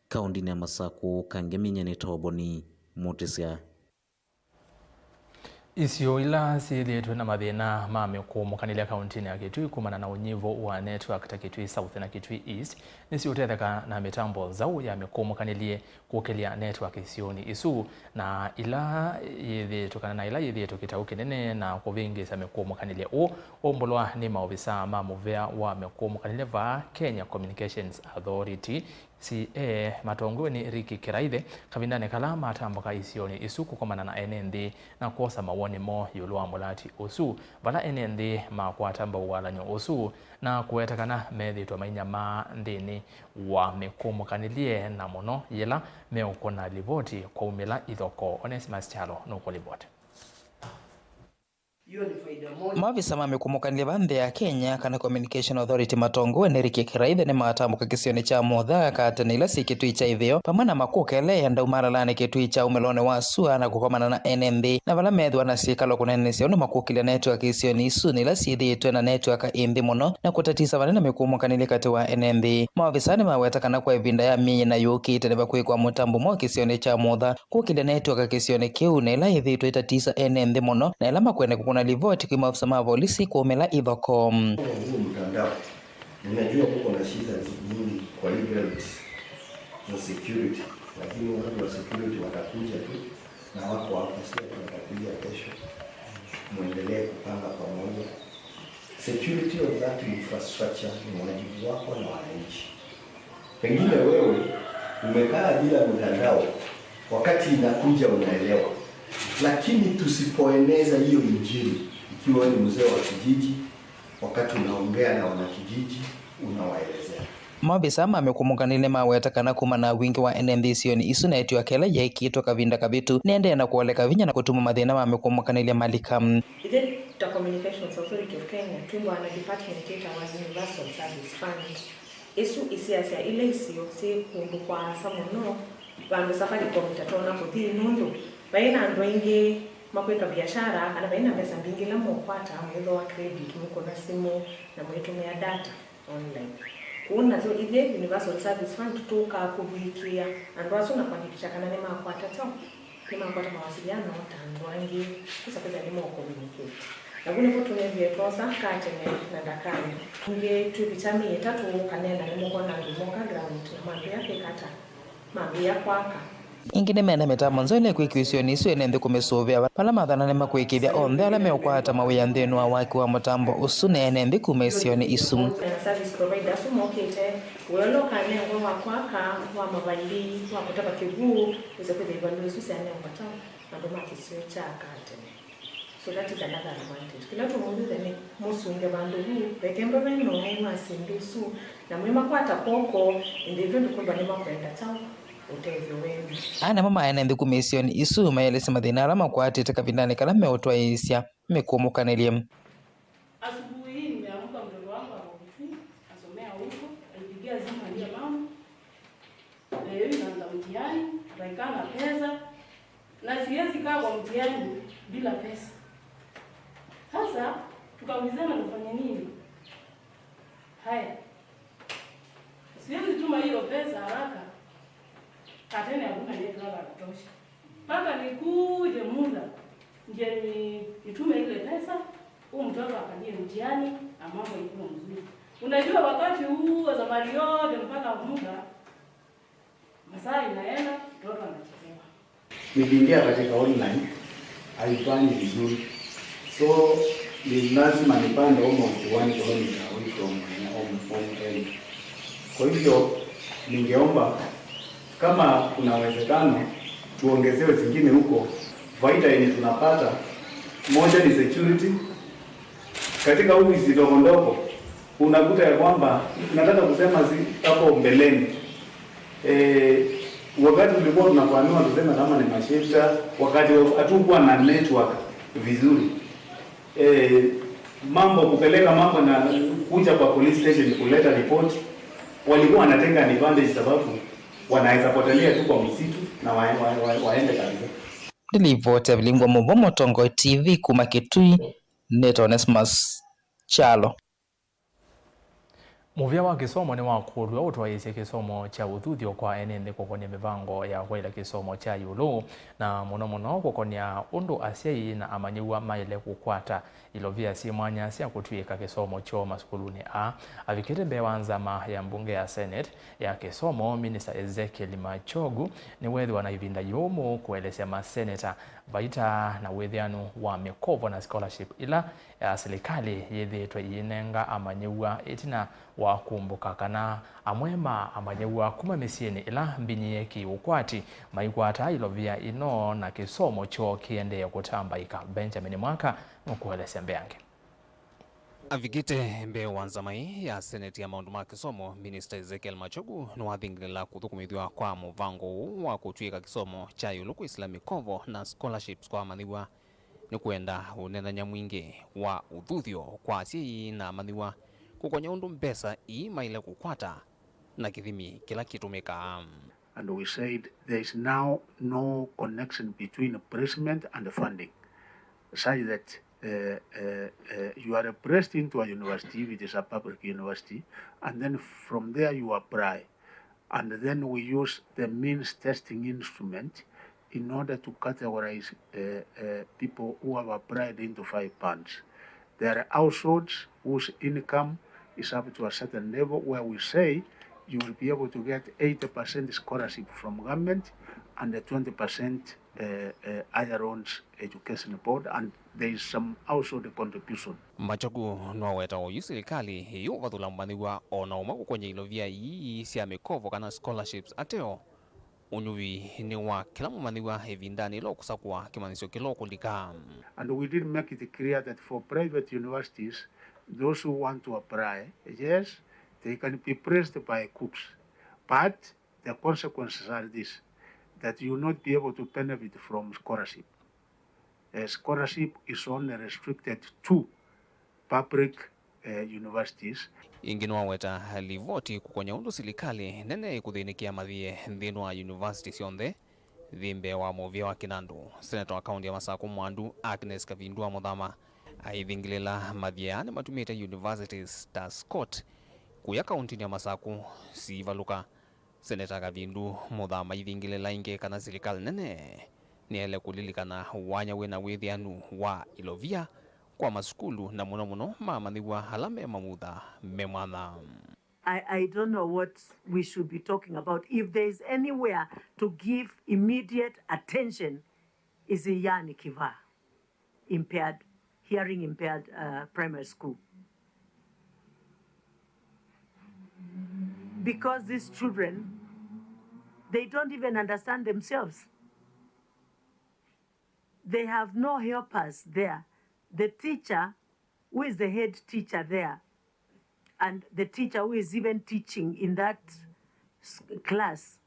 Kaũndĩnĩ ya Masakũ, Kangemi, nyie nĩ Toboni Mũtĩsya. Isio ila syĩthĩĩtwe na mathĩna ma mĩkũũmũkanĩlye kaũntĩnĩ ya Kitui kumana na ũnyivu wa network ta Kitui South na Kitui East nĩsiũtetheka na mĩtambo nzaũ ya mĩkũũmũkanĩlye kũkĩlya network isionĩ isu, na ila yĩthĩĩtwe, kana na ila yĩthĩĩtwe kĩtau kĩnene na kũvĩngĩĩsya mĩkũũmũkanĩlye ũũ ũmbũlwa nĩ maovisaa ma mũvea wa mĩkũũmũkanĩlye vaa Kenya Communications Authority, C A, matongoew'e nĩ Ricky Kĩraithe, kavindanĩ kala matambũka isionĩ isu kũkomana na ene nthĩ na kwosa mawoni moo ĩũlũ wa mũlati ũsu, vala ene nthĩ makwata mbau walany'o ũsu, na kũweta kana methĩĩtwe mainyamaa nthĩnĩ wa mĩkũũmũkanĩlye, na mũno yĩla meũkũna livoti kwaumĩla ithokoo. Onesimus Kyalo nũkũlivoti. Maovisa ma mĩkũũmũkanĩlye va nthĩ ya Kenya, kana Communication Authority, matongoew'e nĩ Ricky Kĩraithe, nĩmatambũka kĩsionĩ kya Motha katene ila syĩ kĩtui kya ĩtheo, vamwe na makũkeleea ndau malalanĩ kĩtui kya umĩlonĩ wa sua na kũkomana na ene nthĩ, na vala methĩwa na syĩkalo kũneenanĩsya ũndũ makũkĩlya network isionĩ isu, na ila syĩthĩĩtwe na network ĩ nthĩ mũno, na kũtatĩsa vanene mĩkũũmũkanĩlye katĩ wa ene nthĩ. Maovisa nĩmaweta kana kwa ĩvinda ya myei ĩna yũkĩte nĩvakwĩkwa mũtambo mwaũ kĩsionĩ kya Motha kũkĩlya network kĩsionĩ kĩu, na ĩla yĩthĩĩtwe ĩtatĩsa ene nthĩ mũno, na ĩla makwenda kũkũna livoti kwĩ maofisa ma volisi kũũmĩla ithokoo. Huo mtandao, ninajua kuko na shida nyingi kwa hii belt za security, lakini watu wa security watakuja tu na wako hapa, si ati watakuja kesho. Muendelee kupanga pamoja. Security of that infrastructure ni wajibu wako na wananchi. Pengine wewe umekaa bila mtandao, wakati inakuja unaelewa. Lakini tusipoeneza hiyo injili, ikiwa wewe ni mzee wa kijiji, wakati unaongea na wanakijiji, unawaelezea. Maovisa ma mĩkũũmũkanĩlye maweta kana kuma na wingĩ wa ene nthĩ isionĩ isu na ĩtw'ĩka ĩla yeekĩtwe kavinda kavĩtu nĩendee na kũoleka vinya na kũtuma mathĩna ma mĩkũũmũkanĩlye malika. Ithyĩ ta Communications Authority of Kenya twĩmbaa na department yĩtawa Universal Service Fund. Ĩsu ĩsiasya ila isio syĩ kũndũ kũasa mũno, vandũ Safaricom ĩtatonya kũthi, nũndũ vai na andũ aingĩ makwĩka viashara kana vai na mbesa mbingĩ ila mũkwata, mũithoa credit, mũkũna simũ, na mũitũmĩa data online. Kũu nasyo ithyĩ Universal Service Fund tũkaa kũvikĩĩa andũ asu na kuhakikisha kana nĩmakwata kyaũ, nĩmakwata mawasiliano ta andũ angĩ, kũsa kwĩthĩa nĩmo communicate. Na vu nĩvo tũnethĩe twosa kaa tene na ndakane. Ĩngĩ twĩvikya myei ĩtatũ ũkaneena nĩmũkwona andũ moka ground na mambĩĩa kwĩka ata? Mambĩĩa kwaka. Ĩngĩ nĩmeene mĩtambo nzeo nĩkwĩkĩwa isionĩ isu ene nthĩ kũmĩsũvĩa, vala mathana nĩmakwĩkĩĩthya onthe ala meũkwata mawĩa nthĩnĩ wa waki wa mũtambo ũsu na ene nthĩ kuma isionĩ isu. Na service provider asu mokĩte, wĩa ũla ũkanengwa wa kwaka, wa mavali, wa kũtava kĩw'ũ, wĩse kwĩthĩa ivalũa isu syanengwa tau andũ ma kĩsio kya kaa tene. So that is another advantage. Kĩla tũmũthuthya nĩ mũsunge vandũ vu, vekemba ve na ũmwe wa syĩndũ isu, na mwĩmakwata kw'oko, ĩndĩ ĩtwe nĩkwĩva nĩmakwenda kyaũ ũtethyo wenyu. Aa nĩmo maene nthĩ kuma isionĩ isu maelesya mathĩna ala makwatĩte kavindanĩ kala meũtwaĩĩsya mĩkũmũkanĩlye. Asubuhi hii nimeamka, mtoto wangu ako Kisii, asomea huko, alipigia simu, ambia mama, leo hii naanza mtihani, tutaikana pesa, na siwezi kaa kwa mtihani bila pesa. Sasa tukaulizana tufanye nini? Haya, siwezi tuma hiyo pesa haraka, katene hakuna network ya kutosha. Mpaka nikuje muda, ndiye ni-, nitume ile pesa, huyu mtoto akalie mtihani, na mambo ikuwe mzuri. Unajua wakati huu wa safari yote mpaka muda, masaa inaenda, mtoto anachelewa. Niliingia katika online, haifanyi vizuri. So, ni lazima nipande almost one kilometer away from my home, home area. Kwa hivyo, ningeomba kama kuna uwezekano, tuongezewe zingine huko. Faida yenye tunapata, moja ni security. Katika ofisi ndogo ndogo, unakuta ya kwamba, nataka kusema zi-, hapo mbeleni, eh, wakati tulikuwa tunafahamiwa tuseme kama ni mashifta, wakati wa-, hatukuwa na network vizuri. Eh, mambo kupeleka mambo na kuja kwa police station kuleta report, walikuwa wanatenga advantage sababu wanaweza potelea tu kwa msitu na wa-, wa-, wa-, waende kabisa. Nĩ livoti ya Vilingwa Mũvo, Mũtongoi T V kuma Kitui, nĩtawa Onesmus Kyalo. Mũvĩa wa kĩsomo nĩwakũlw'a ũtwaĩĩsye kĩsomo kya ũthuthyo kwa ene nthĩ kũkonĩa mĩvango ya kwaĩla kĩsomo kya ĩũlũ, na mũno mũno kũkonĩa ũndũ asyai na amanyĩw'a maĩle kũkwata ilovia syĩ mwanya sya kũtw'ĩĩka kĩsomo kyoo masukulunĩ aa. Avikĩte mbee wa nzama ya mbunge ya Senate ya kĩsomo, Minista Ezekiel Machogu nĩweethĩwa na ĩvinda yũmũ kũelesya maseneta vaita na wĩthĩanu wa mĩkovo na scholarship ila ya silikalĩ yĩthĩĩtwe ĩinenga amanyĩw'a ĩtina wa kũmbũka kana amwe ma amanyĩw'a kuma mĩsyĩnĩ ĩla mbinyĩĩe kĩ-ũkwati maikwataa ilovia ino na kĩsomo kyoo kĩendee kũtambaĩka. Benjamin Mwaka nũkũelesya mbeange. Avikĩte mbee wa nzama ĩĩ ya Seneti ya maũndũ ma kĩsomo, Minista Ezekiel Machogu nĩwathingĩlĩla kũthũkũmĩthw'a kwa mũvango ũũ wa kũtw'ĩĩka kĩsomo kya ĩũlũ kwĩsĩla mĩkovo na scholarships kwa amanyĩw'a. Nĩ kwenda ũneenany'a mwingĩ wa ũthuthyo kwa asyai na amanyĩw'a kũkony'a ũndũ mbesa ii maĩle kũkwata na kĩthimi kĩla kĩtũmĩkaa. And we said there is now no connection between placement and funding, such that, uh, uh, uh, you are placed into a university, if it is a public university, and then from there you apply. And then we use the means testing instrument in order to categorize, uh, uh, people who have applied into five bands. There are households whose income is up to a certain level where we say you will be able to get eighty percent scholarship from government and a twenty percent, uh, uh, higher loans education board, and there is some household contribution. Machogu nĩwaweta oyu silikalĩ ĩyũvathũla mũmanyĩw'a o na ũmwe kũkony'a ilovia ii sya mĩkovo kana scholarships ateo. Ũnyuvi nĩ wa kĩla mũmanyĩw'a ĩvindanĩ ĩla ũkũsakũa kĩmanyĩsyo kĩla ũkũlika. And we did make it clear that for private universities, those who want to apply, yes, they can be placed by KUCCPS, but the consequences are this, that you will not be able to benefit from scholarship. Uh, scholarship is only restricted to public, uh, universities. Ĩngĩ nĩwaweta livoti kũkony'a ũndũ silikalĩ nene ĩkũthĩnĩkĩa mathiĩ nthĩnĩ wa university syonthe yĩ mbee wa mũvĩa wa kĩnandũ. Seneta wa kaũntĩ ya Masakũ Mwandu Agnes Kavindu wa Mũthama aithingĩlĩla mathiĩ aa nĩmatumĩte universities ta Scott kũya kaũntĩnĩ ya Masakũ siivalũka. Seneta Kavindu Mũthama aithingĩlĩla ĩngĩ kana silikalĩ nene nĩyaĩle kũlilikana wanya wĩ na wĩthĩanu wa ilovia kwa masukulu, na mũno mũno ma amanyĩw'a ala me mamutha me mwanya. I, I don't know what we should be talking about. If there is anywhere to give immediate attention, is Iyani Kivaa, impaired, hearing impaired uh, primary school. Because these children, they don't even understand themselves. They have no helpers there. The teacher, who is the head teacher there, and the teacher who is even teaching in that s- class.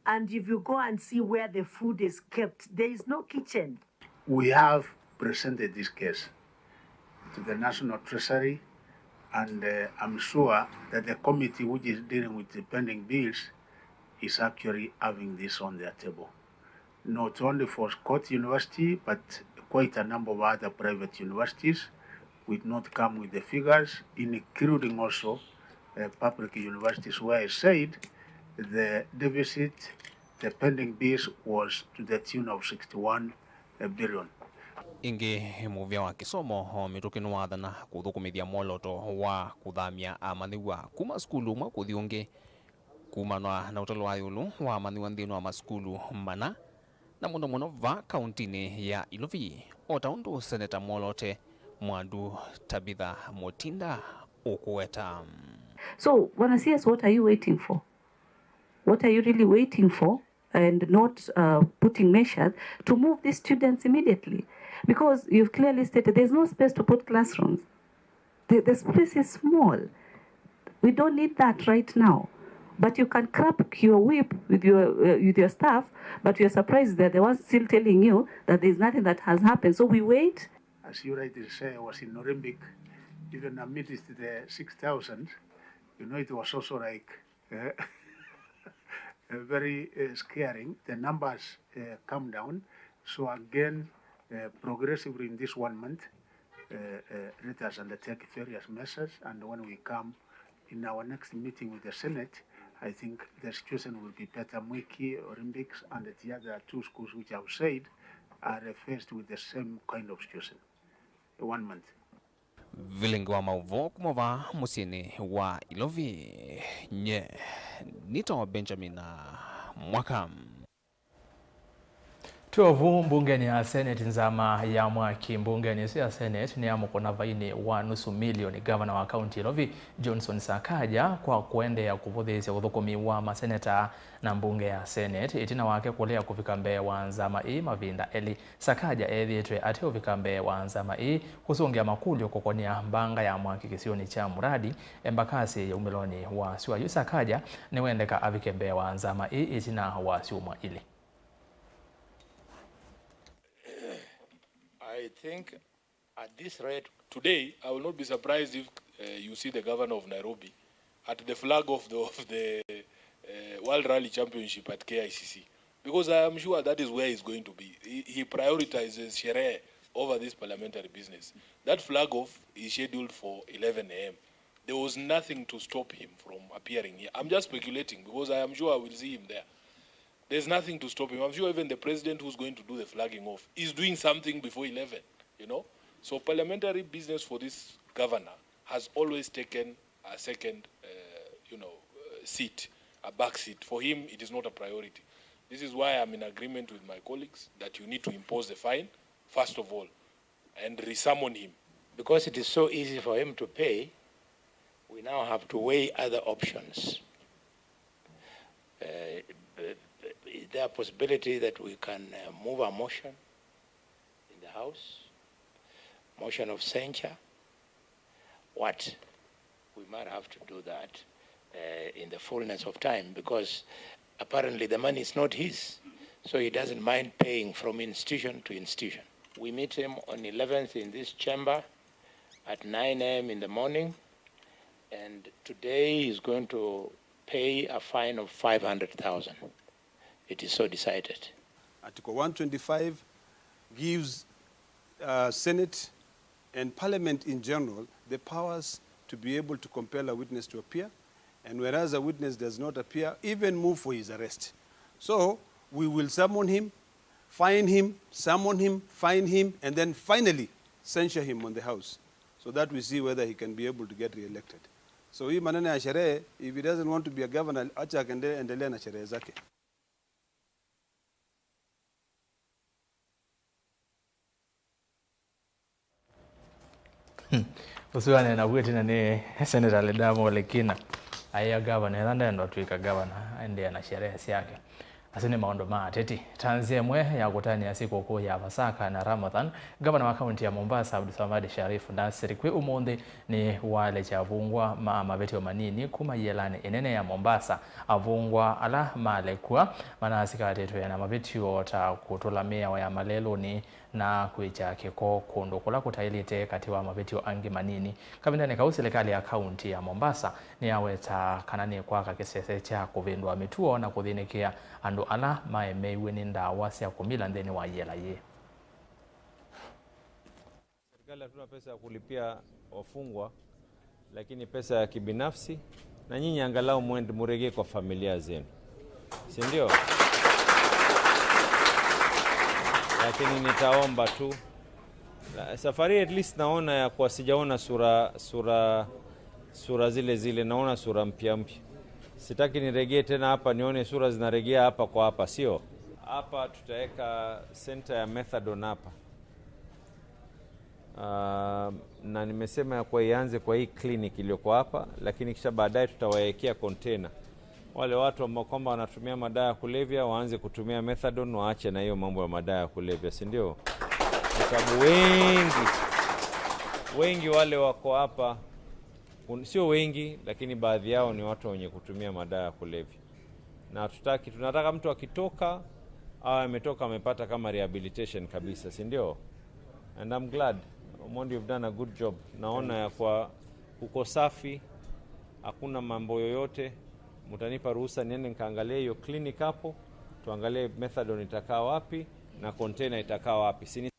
And if you go and see where the food is kept, there is no kitchen. We have presented this case to the National Treasury, and uh, I'm sure that the committee which is dealing with the pending bills is actually having this on their table. Not only for Scott University, but quite a number of other private universities. We did not come with the figures, including also uh, public universities, where I said the deficit, the pending bills was to the tune of sixty-one billion. Ĩngĩ, mũvĩa wa kĩsomo o mĩtũkĩ nĩwathana kũthũkũmĩthya mwolooto wa kũthamya amanyĩw'a kuma sukulu ũmwe kũthi ũngĩ, kumanwa na ũtalo wa ĩũlũ wa amanyĩw'a nthĩnĩ wa masukulu mana, na mũno mũno vaa kauntinĩ ya Ilovi, o ta ũndũ Seneta mwoloote Mwandu Tabitha Mutinda ũkũweta. So, Bwana C S, what are you waiting for? What are you really waiting for and not uh, putting measures to move these students immediately? Because you've clearly stated there's no space to put classrooms. The, the space is small. We don't need that right now. But you can crack your whip with your uh, with your staff, but we are surprised that the ones still telling you that there is nothing that has happened. So we wait. As you rightly say, I was in Nuremberg, even amidst the six thousand, you know, it was also like uh, very uh, scaring. The numbers uh, come down. So again, uh, progressively in this one month, uh, uh, let us undertake various measures, and when we come in our next meeting with the Senate, I think the situation will be better. Mwiki, Olympics, and the other two schools which I've said are faced with the same kind of situation. One month. Vilingi wa maũvoo kuma vaa mũsyĩnĩ wa Ilovi, nye nĩtawa Benjamin Mwaka. Twĩ o vu mbungenĩ ya Senate, nzama ya mwaki mbungenĩ ĩsu ya Senate nĩyamũkũna vainĩ wa nusu milioni ngavana wa kaunti ya Ilovi, Johnson Sakaja, kwa kũendeea kũvũthĩĩsya ũthũkũmi wa maseneta na mbunge ya Senate ĩtina wake kũlea kũvika mbee wa nzama ĩĩ mavinda elĩ. Sakaja ethĩĩtwe ateũvika mbee wa nzama ĩĩ kũsũngĩa makũlyo kũkonĩa mbanga ya mwaki kĩsionĩ kya Muradi, Embakasi, yaumĩlonĩ wa syũa yu. Sakaja nĩwendeka avike mbee wa nzama ĩĩ ĩtina wa syumwa ilĩ. I think at this rate, today, I will not be surprised if uh, you see the governor of Nairobi at the flag of the, of the uh, World Rally Championship at K I C C, because I am sure that is where he's going to be. He, he prioritizes sherehe over this parliamentary business. That flag off is scheduled for eleven a m. There was nothing to stop him from appearing here. I'm just speculating because I am sure I will see him there. There's nothing to stop him. I'm sure even the president who's going to do the flagging off is doing something before eleven, you know. So parliamentary business for this governor has always taken a second, uh, you know, uh, seat, a back seat. For him, it is not a priority. This is why I'm in agreement with my colleagues that you need to impose the fine, first of all, and resummon him. Because it is so easy for him to pay, we now have to weigh other options. Uh, is there a possibility that we can uh, move a motion in the House, motion of censure? What? We might have to do that uh, in the fullness of time, because apparently the money is not his, so he doesn't mind paying from institution to institution. We meet him on eleventh in this chamber at nine a m in the morning, and today he's going to pay a fine of five hundred thousand. It is so decided. Article one twenty-five gives uh, Senate and Parliament in general the powers to be able to compel a witness to appear, and whereas a witness does not appear, even move for his arrest. So we will summon him, fine him, summon him, fine him, and then finally censure him on the house so that we see whether he can be able to get re-elected. So hii maneno ya sherehe, if he doesn't want to be a governor, acha akende-, endelee na sherehe zake. Ũsu aneena vu ĩtina nĩ Senator Ledama Ole Kina. Aĩa gavana ethĩwa ndenda ũtw'ĩka gavana, aendee na sherehe syake. Asu nĩ maũndũ ma ateti. Ta nzĩa ĩmwe ya kũtanĩa sikũkũ ya Pasaka na Ramadhan, gavana wa kaunti ya Mombasa, Abdulswamad Sharif Nasir, kwĩ ũmũnthĩ nĩ walekya avungwa ma mavĩtyo manini kuma ĩelanĩ ĩnene ya Mombasa. Avungwa ala malekw'a manasikatĩtwe na mavĩtyo ta kũtũla mĩao ya malelũnĩ na kwĩkya kĩko kũndũ kũla kũtaĩlĩte, katĩ wa mavĩtyo angĩ manini. Kavindanĩ kau, silikalĩ ya kaunti ya Mombasa nĩyaweta kana nĩkwaka kĩsese kya kũvĩndũa mĩtuo na kũthĩnĩkĩa andũ ala maemeeiw'e nĩ ndawa sya kũmila nthĩnĩ wa ĩela yĩĩ. Serikali hatuna pesa ya kulipia wafungwa, lakini pesa ya kibinafsi, na nyinyi angalau mwende muregee kwa familia zenu, si ndio? Lakini nitaomba tu, la, safari at least naona ya kuwa sijaona sura, sura, sura zile zile, naona sura mpya mpya. Sitaki niregee tena hapa nione sura zinaregea hapa kwa hapa, sio? Hapa tutaweka center ya methadone hapa. Ah, na nimesema ya kuwa ianze kwa hii clinic iliyoko hapa, lakini kisha baadaye tutawaekea container. Wale watu ambao kwamba wanatumia madawa ya kulevya waanze kutumia methadone, waache na hiyo mambo ya madawa ya kulevya, si ndio? Kwa sababu wengi, wengi wale wako hapa, un-, sio wengi, lakini baadhi yao ni watu wenye kutumia madawa ya kulevya. Na hatutaki, tunataka mtu akitoka, awe ametoka amepata kama rehabilitation kabisa, si ndio? And I'm glad, Omondi, you've done a good job. Naona ya kwa kuko safi, hakuna mambo yoyote. Mutanipa ruhusa niende nikaangalie hiyo clinic hapo, tuangalie methadone itakaa wapi na container itakaa wapi. Si ni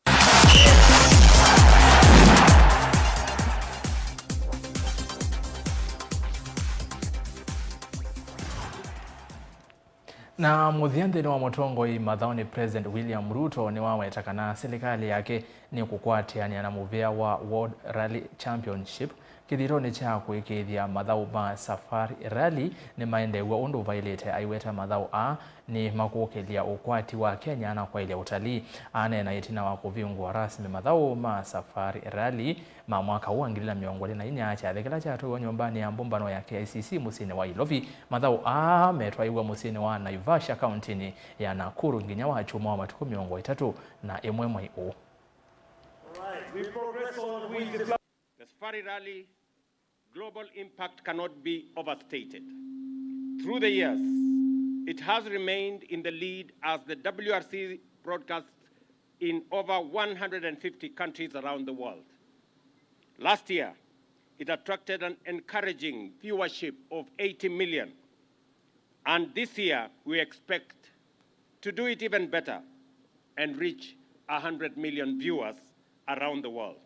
Na mũthya nthĩnĩ wa mũtongoi mathaũnĩ, President William Ruto nĩwaweta kana silikalĩ yake nĩkũkwatĩanĩa na mũvĩa wa World Rally Championship kĩthitonĩ kya kũĩkĩĩthya mathaũ ma Safari Rally nĩmaendeew'a ũndũ vaĩlĩte. Aiweta mathaũ aa nĩmakũkĩlya ũkwati wa Kenya na kwaĩlya ũtalii. Aneena ĩtina wa kũvingũa rasmi mathaũ ma Safari Rally ma mwaka ũũ wa ngili na mĩongo ĩlĩ na inya, kyathĩ kĩla kyatwaiwe nyũmbanĩ ya mbũmbano ya K I C C mũsyĩnĩ wa Ilovi. Mathaũ aa metwaiwe mũsyĩnĩ wa Naivasha, kauntinĩ ya Nakuru, nginya Wakyumwa wa matukũ mĩongo ĩtatũ na ĩmwe mwei ũũ. The Safari Rally global impact cannot be overstated. Through the years, it has remained in the lead as the W R C broadcasts in over one hundred and fifty countries around the world. Last year, it attracted an encouraging viewership of eighty million, and this year we expect to do it even better and reach a hundred million viewers around the world.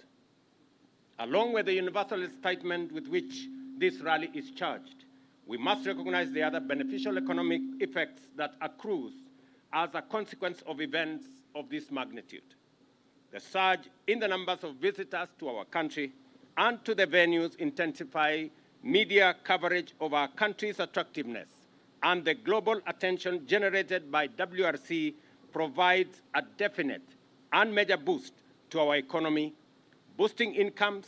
Along with the universal excitement with which this rally is charged, we must recognize the other beneficial economic effects that accrues as a consequence of events of this magnitude. The surge in the numbers of visitors to our country and to the venues intensify media coverage of our country's attractiveness, and the global attention generated by W R C provides a definite and major boost to our economy, boosting incomes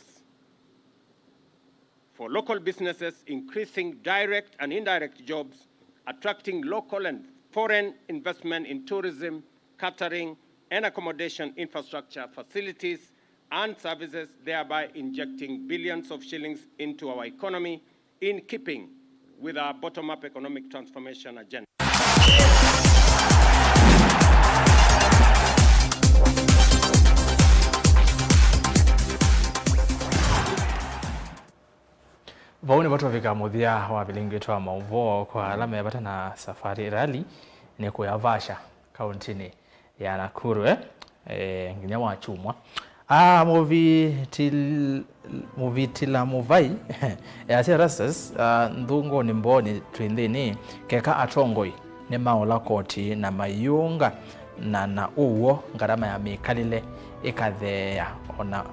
for local businesses, increasing direct and indirect jobs, attracting local and foreign investment in tourism, catering, and accommodation infrastructure, facilities, and services, thereby injecting billions of shillings into our economy in keeping with our bottom-up economic transformation agenda. Vau nĩvo twavika mũthya wa vilingitho wa maũvoo kwa ala me vata na Safari Rally nĩ kũya Vasha, kauntinĩ ya Nakuru, eh? Eh, nginya Wakyumwa. Ah, Mũvitil-, Mũvitila Mũvai, easya Erastus, ah, nthũngũnĩ mboonĩ twĩ nthĩnĩ, keka atongoi nĩmaũla koti na mayĩũnga, na na ũw'o ngarama ya mĩkalĩle ĩkatheea, o na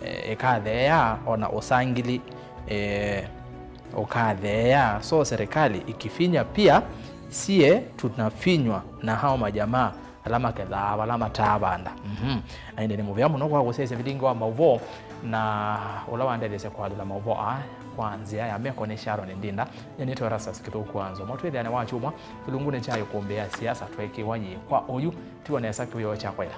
eh, ĩkatheea, ona ũsangili, eh, ũkatheea. So serikali ikifinya pia, sie tunafinywa na hao majamaa ala makethaa vala mataavanda. Mhm. Na ĩndĩ nĩ mũvea mũno kwa kũsyaĩsya vilingi wa maũvoo, na ũla wandetheesya kũalyũla maũvoo aa kwa nzĩa ya meko nĩ Sharon Ndinda. Nyie nĩtwa Erastus Kĩthũku Wanzo. Mwatwĩthĩane wa kyumwa kĩlungunĩ kya ĩkũmbĩ ya siasa tweekĩwa yĩ kwa oyu, tiwa nesa kĩwĩoo kya kwaĩla.